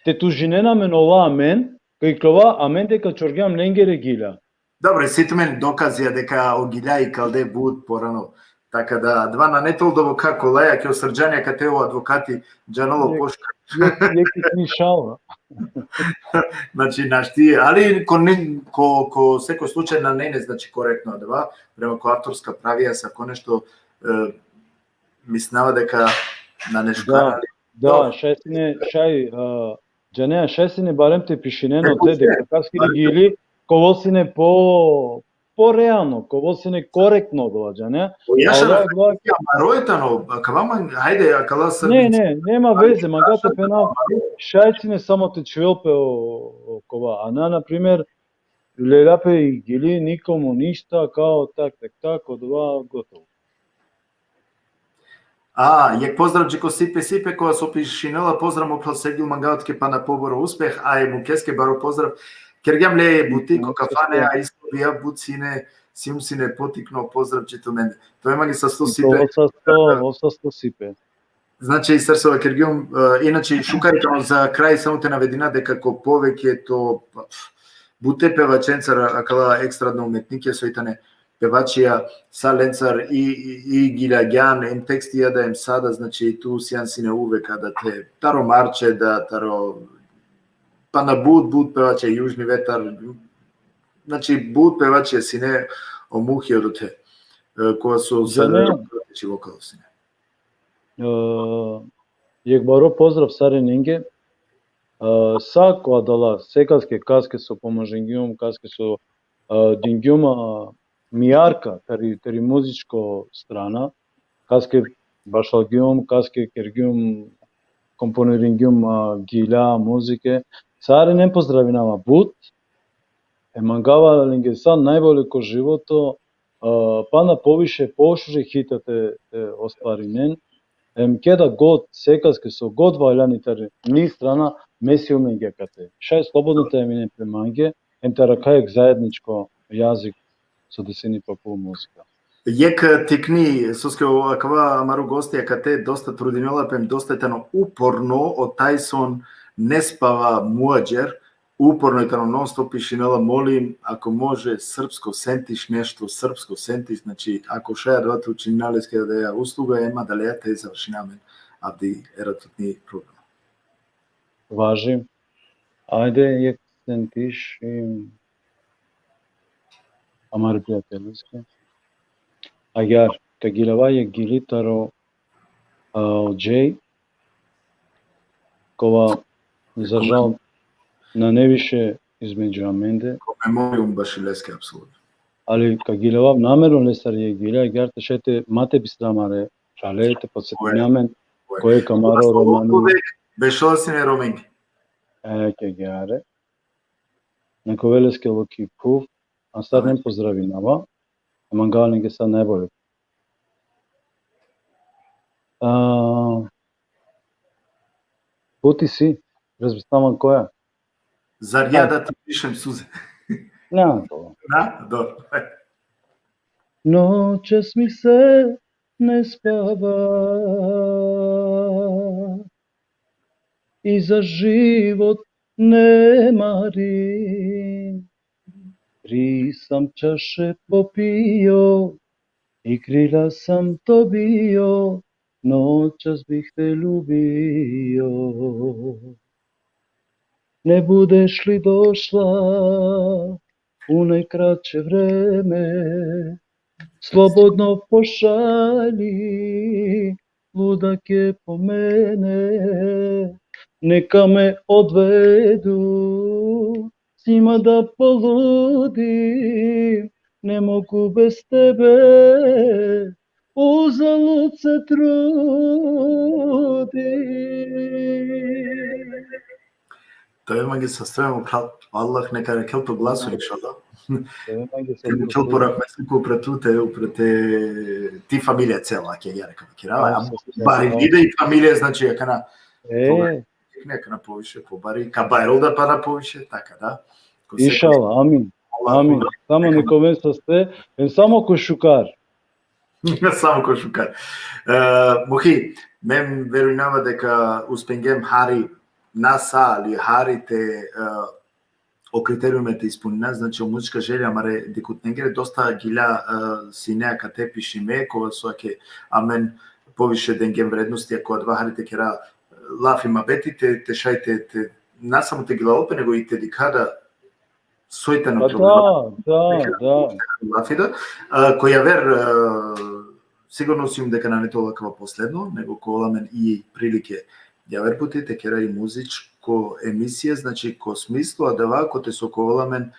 Te tužinen amen ola amen, ka iklova amen deka čorgjam lengere gilja. Dobro, isi tumen dokazija deka o gilja ikalde but porano. Taka da, adava nane tol doboka kolaja, ke o Srđan akate, o advokati, džanelo pošukar. Jekh, jekh, jekh nišala. Znači, našti, ali ko ne-, ko, ko seko slučaj nane, znači, korektno adava, prema ko avtorska pravija, sa ko nešto, e, mislinava deka nane šukar, ali Da, da, dobro. Šaj sine, šaj, a, džanea, šaj sine barem te pišinen ote, deka kaske gili, kova sine po, po realno, kova sine korektno, dova, džanea. O Jašar, amaro tano, akava man, hajde, akala sar... Ne, ne, nema veze, mangava te phenav, šaj sine samo te čuvel pe o, o kova. A na, na primer, lela pe i gili, nikomu ništa, kao tak, tak, tak, odova, gotovo. A, jekh pozdrav dži ko Sipe Sipe, kova so pišinela: pozdrav mo phral Sergil, mangava tuke pana poboro uspeh, a e mukeske baro pozdrav. Kergjam le buti ko kafane, a isto bija but sine, sijum sine potikno, pozdrav dži tumende. To e mange sasto Sipe. Ovo sasto, ovo sasto Sipe. Znači, sar so vakergjum, e, inače, šukar i tano za kraj, samo te navedina deka ko poveke to, pa, bute pevačencar, akala estradna umetnikija so i tane pevačija, sa lencar i, i, i giljagjan, em tekstija da, em sa da, znači, tu sijan sine uvek adate, taro Marče da, taro, pana but, but pevačija, Južni vetar, znači, but pevačija sine o muhi odote, e, kova so sa... Džanea, vokal sine. E, jekh baro pozdrav sarinenge. E, sa ko adala, sekaske, kaske so pomožingjum, kaske so, e, dingjum, a, mi arka, tari, tari muzičko strana, kaske bašalgjum, kaske kergjum, komponiringjum, a, gilja, muzike. Sarinen pozdravinava but, e mangava lenge sa najbolje ko životo, a, pana poviše, pošuže hita te, te ostvarinen. Em keda god, sekaske so god valjani tari mi strana, me sijum lenge akate. Šaj slobodno te aminen pe mange, em te arakha jekh zajedničko jazik so desini pe po muzika. Jekh tikni, soske o, akava amaro gosti akate dosta trudinela pe, em dosta tano uporno, o Tajson Nespava Muadžer, uporno i tano non-stop pišinela: molim, ako može, srpsko sentiš nešto, srpsko sentiš, znači, ako šaj adava te učinina leske adaja usluga, em adaleja te završina amen avdi eratutni program. Važi. Ajde, jekh sentiš i amare prijateljske. Agjaar, ka giljava jekh gili taro a, o Jay, kova, za žal, nane više između amende. Ko memorium baši leske, apsolutno. Ali ka gilevav namerno lestar jekh gilja, agjaar te šaj te ma te bistra amare čhale, te podsetini amen, ko jekh amaro romani. Bešela sine romenge. E, ke agjaar. Nek ovel leske laki phuv, a sar nen pozdravinava, a mangava lenge sa najbolje. A, buti si, razmišljavam koja. Zar ja da ti pišem suze? Na, to. Na? Dobro. Noćas mi se ne spava i za život ne marim. Tri sam čaše popio i krila sam dobio, noćas bih te ljubio. Ne budeš li došla u najkraće vreme, slobodno pošalji ludake po mene, neka me odvedu, s njima da poludim, ne mogu bez tebe, uzalud se trudim. Te ove mange sasto, mo phral, Allah neka rakhel to glaso, inšallah. Te ove mange sasto. Te rakhel po rahmetluko upre tute, upre te, ti familija cela, ke ja neka kirava, a bari ni da i familija, znači, akana, e, neka na poviše, pobari, ka bajrol da pana poviše, taka da. Inšallah, amin. Amin. Samo nek oven saste, em samo ko šukar. Samo ko šukar. E, Muhi, me verujnava deka uspingjem hari, na sa, ali hari te, e, o kriteriume te ispunina, znači, o muzička želja amare dikhutnengere, dosta gilja, e, sine akate pišime, kova so ake amen poviše dengjem vrednosti, ako adava hari te kera, e, lafi muhabeti, te, te šaj te, te, na samo te gilavol pe, nego i te dikha da soj tano problem. Da, da, da. Lafi da. A, ko javer, a, sigurno sijum deka nane te ovel akava posledno, nego ka ovel amen i prilike javer puti te kera i muzičko emisija, znači ko smislu, adava kote so ka ovel amen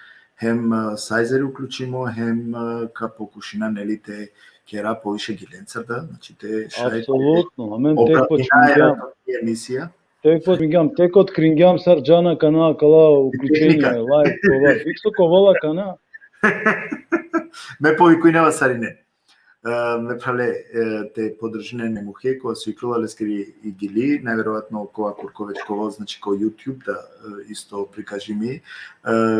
hem, a, sajzeri uključimo, hem, a, ka pokušina, neli, te kera poviše gilencar da, znači te šaj. Apsolutno, amen tek počmingjam. Emisija. Tek počmingjam, tek otkringjam sar džana kana kala uključenje, live, kova. Fikso ka ovel akana. Me povikujnava sarine. E, me phrale, e, te podržinen e Muhe, kova so ikljola leskiri i gili, najverovatno kova kurko već ka ovel, znači, ko YouTube da, e, isto prikažimi. E,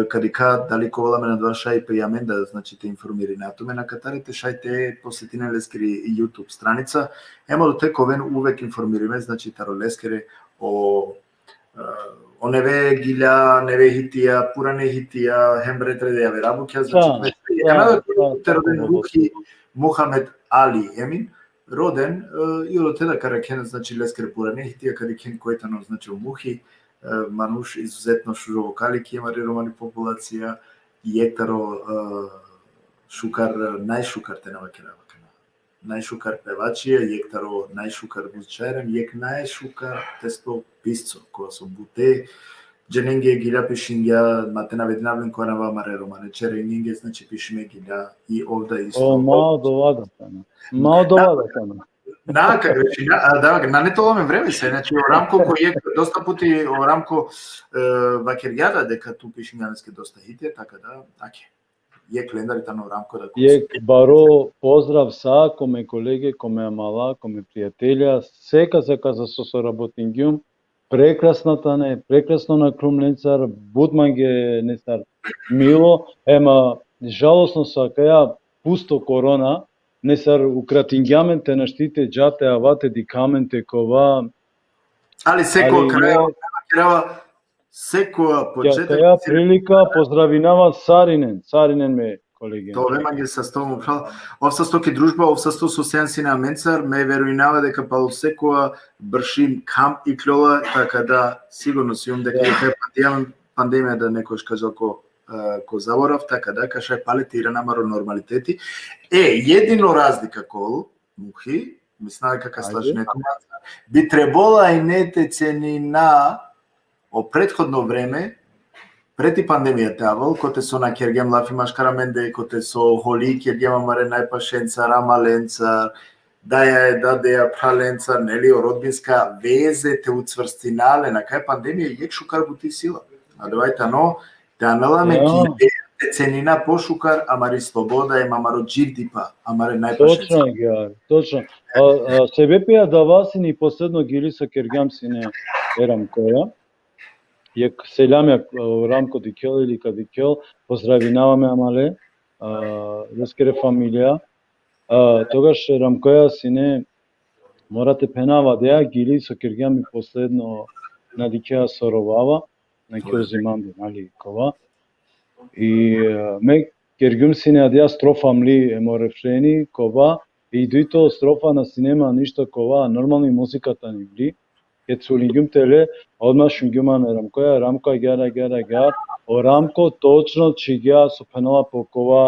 ka dikha dali ka ovel amen adava šaj pe amen da, znači, te informirina tumen akatar, te šaj te posetinen leskiri YouTube stranica. Hem odote ka oven uvek informirime, znači, taro leskere o, e, o neve gilja, neve hitija, purane hitija, hem red reda javera bukja, znači, da, te roden Muhi Muhamed Ali Emin, roden, e, i odote da ka rakhen, znači, leskere purane hitija, ka dikhen koj tano, znači, o Muhi, e, manuš izuzetno šužo vokali ki amari romani populacija, jekh taro, e, šukar, najšukar te na vakerava kana. Najšukar pevačija, jekh taro najšukar muzičarja, jekh najšukar testo pisco, kova so bute dženenge gilja pišingja, ma te navedinav len kova nava, amare romane čerengenge, znači, pišime gilja i ov da isto. O, ma odova da kana. Ma odova da kana. Na, ka greši, na, a, da, nane te ovel amen vreme se, znači, o Ramko ko jekh, dosta puti o Ramko, e, vakergja da deka tu pišingjan leske dosta hitija, taka da, ake. Jekh lendar i tano Ramko da. Jekh baro pozdrav sa ko me kolege, ko me amala, ko me prijatelja, seka, seka sa so, so rabotingjum, prekrasna tane, prekrasno nakhljum lencar, but mange nesar milo, ema žalostno so akaja pusto korona, nesar ukratingjam amen te našti te dža te ava te dikha amen te kova. Ali seko kraja, seko početak. Akaja prilika pozdravinava sarinen, sarinen me kolege. Te ove mange sasto, mo phral. Ov sasto ki družba, ov sasto so sian sine amencar, me verujnava deka palo sekova bršim kam ikljola, taka da sigurno sijum deka i pandemija, pandemija da nekoš ka džal ko, e, ko zaborav, taka da ka šaj pale te irana amaro normaliteti. E, jedino razlika kol, Muhi, Mislinava kaj ka slažine tumen. Bi trebela ine te cenina o prethodno vreme, pred i pandemija te avel, kote so na kergjem lafi maškar amende, kote so holi kergjem amare najpašencar, amalencar, daja e dadeja, phralencar, neli, o rodbinska veze te ucvrstina len, a kaj pandemija jekh šukar buti sila. Adava i tano, te anela amen ki ideja te cenina pošukar amari sloboda em amaro dživdipa, amare najpašencar. Točno, agjaar, točno. A, a, sebepi adava sine i posledno gili so kergjam sine e Ramkoja. Jekh seljami, a, Ramko dikhel ili ka dikhel, pozdravinava me amale, a, leskere familija. A, togaš e Ramkoja sine, mora te phenav, adaja gili so kergjam i posledno, na dikhea so rovava, na ki o zimandi, nali, kova. I, e, me kergjum sine adaja strofa mli em o refreni, kova, i dujto strofa na sine ma ništo, kova, normalno i muzika tani mli. Ked so lingjum tele, odma šungjum man e Ramkoja, Ramko agjaar, agjaar, agjaar. O Ramko točno čhivgja so phenela po kova,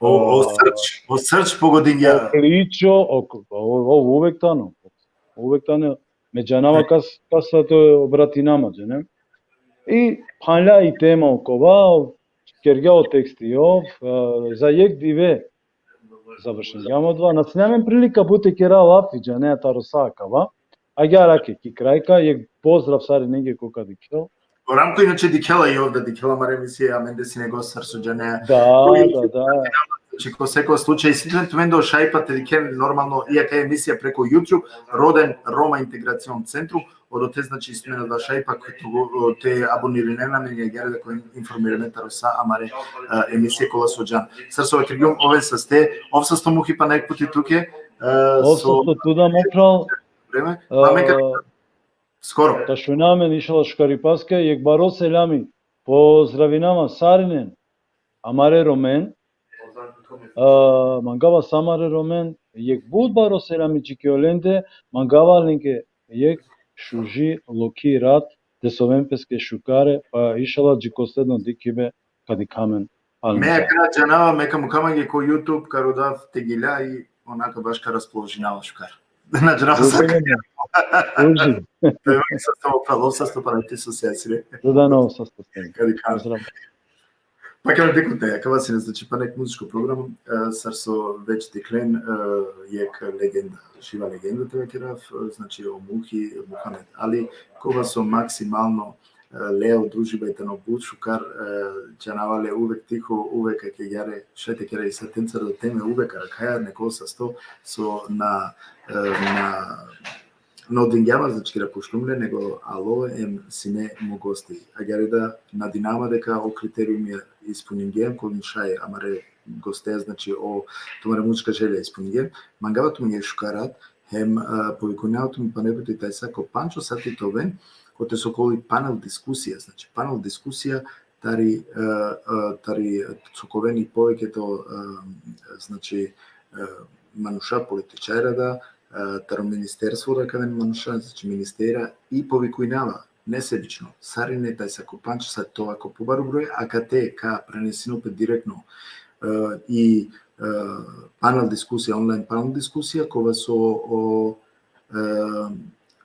o, o srč, o srč pogodingja. O pličo, o, o, o, uvek tano. Uvek tano. Me džanava kas, kas sa te obratina ma, džane. I phanlja i tema okova, kergja o teksti ov, e, za jekh dive završingjam odova. Na sine amen prilika but te kera lafi, džane, taro sa akava. Agjaar ake, ki kraj ka, jekh pozdrav sarinenge ko ka dikhel. O Ramko inače dikhela i ov da dikhela amare emisije, amende sine gost, sar so džane. Da, da, da. Znači, ko seko slučaj, isi tumen tumende o šajipa te dikhen normalno, i akaja emisija preko YouTube, roden Roma Integracion Centrum, odote, znači, isi tumen adava šajipa, ko te abonirinen amen, agjaar da ka informirinen taro sa amare, e, emisije kola so džan. Sar so vakergjum, oven saste, ov sasto muhi pana jekh puti tuke, e, ov sasto tu da, mo phral, vreme, e, pa me ka Skoro. Ta šuna amen, inšallah, šukaripaske, jekh baro selami. Pozdravinava sarinen amare Romen. A, mangava sa amare Romen jekh but baro selami dži ki olende, mangava lenge jekh šuži lokhi rat, te soven peske šukare, pa inšallah dži ko sledno dikhibe ka dikha amen. Me ka džanava, me ka mukha mange ko YouTube, ka rodav te gilja i onaka baš ka raspoložinava šukar. Na džanava sa. Uži. Te uvek sasto, pravo sasto, pa ti so se asire. Da, da, no, sasto. Ka dikha. Pozdrav. Pa ka dikha te, akava sine, znači, pana jekh muzičko program, e, sar so već dikhlen, e, jekh legenda, živa legenda te vakerav, e, znači, o Muhi, Muhamed Ali, kova so maksimalno, e, lea o družiba i tano but šukar, e, džanava le uvek tiho, uvek ake jare, šaj te kera i satencar do teme, uvek arakhaja, neko sasto so na, e, na, na odingja ma, znači, kera pušlum le, nego alo em sine mo gosti. Agjaar da nadinava deka o kriteriumija ispuningjem, ko šaj amare goste, znači, o tumare muzička želja ispuningjem. Mangava tumen jekh šukar rat, hem, e, povikujnava tumen pana jekh puti tajsa ko pandž o sati te oven, kote so ka ol i panel diskusija, znači, panel diskusija tari, e, e, tari so ka oven i poveke to, e, znači, e, manuša, političarja da, e, taro ministerstvo da ka aven manuša, znači, ministera, i povikujnava nesebično sarine tajsa ko pandž sat te ova ko pobaro broj, a kate ka prenesinol pe direktno, e, i, e, panel diskusija, online panel diskusija, kova so o, e,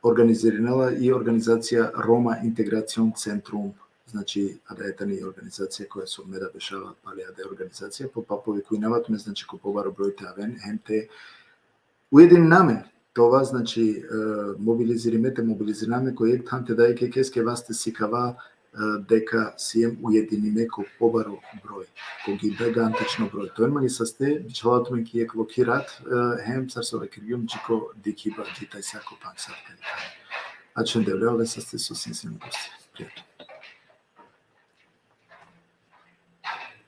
organizirinela i organizacija Roma Integracion Centrum, znači, adaja tani organizacija koja so me da bešava pali adaja organizacija, po, pa povikujnava tumen, znači, ko pobaro broj te aven, hem te ujedinina amen, te ova, znači, e, mobilizirime, te mobilizirina amen ko jekh than te da jekheske vaste sikava, e, deka siem ujedinime ko pobaro broj, ko gigantično broj. Te oven mange saste, bičhalava tumen ki jekh lokhi rat, e, hem sar so vakergjum, dži ko dikhiba, dži tajsa ko pandž sat ka dikha. Ačhon Devle, oven saste so sien sine gosti.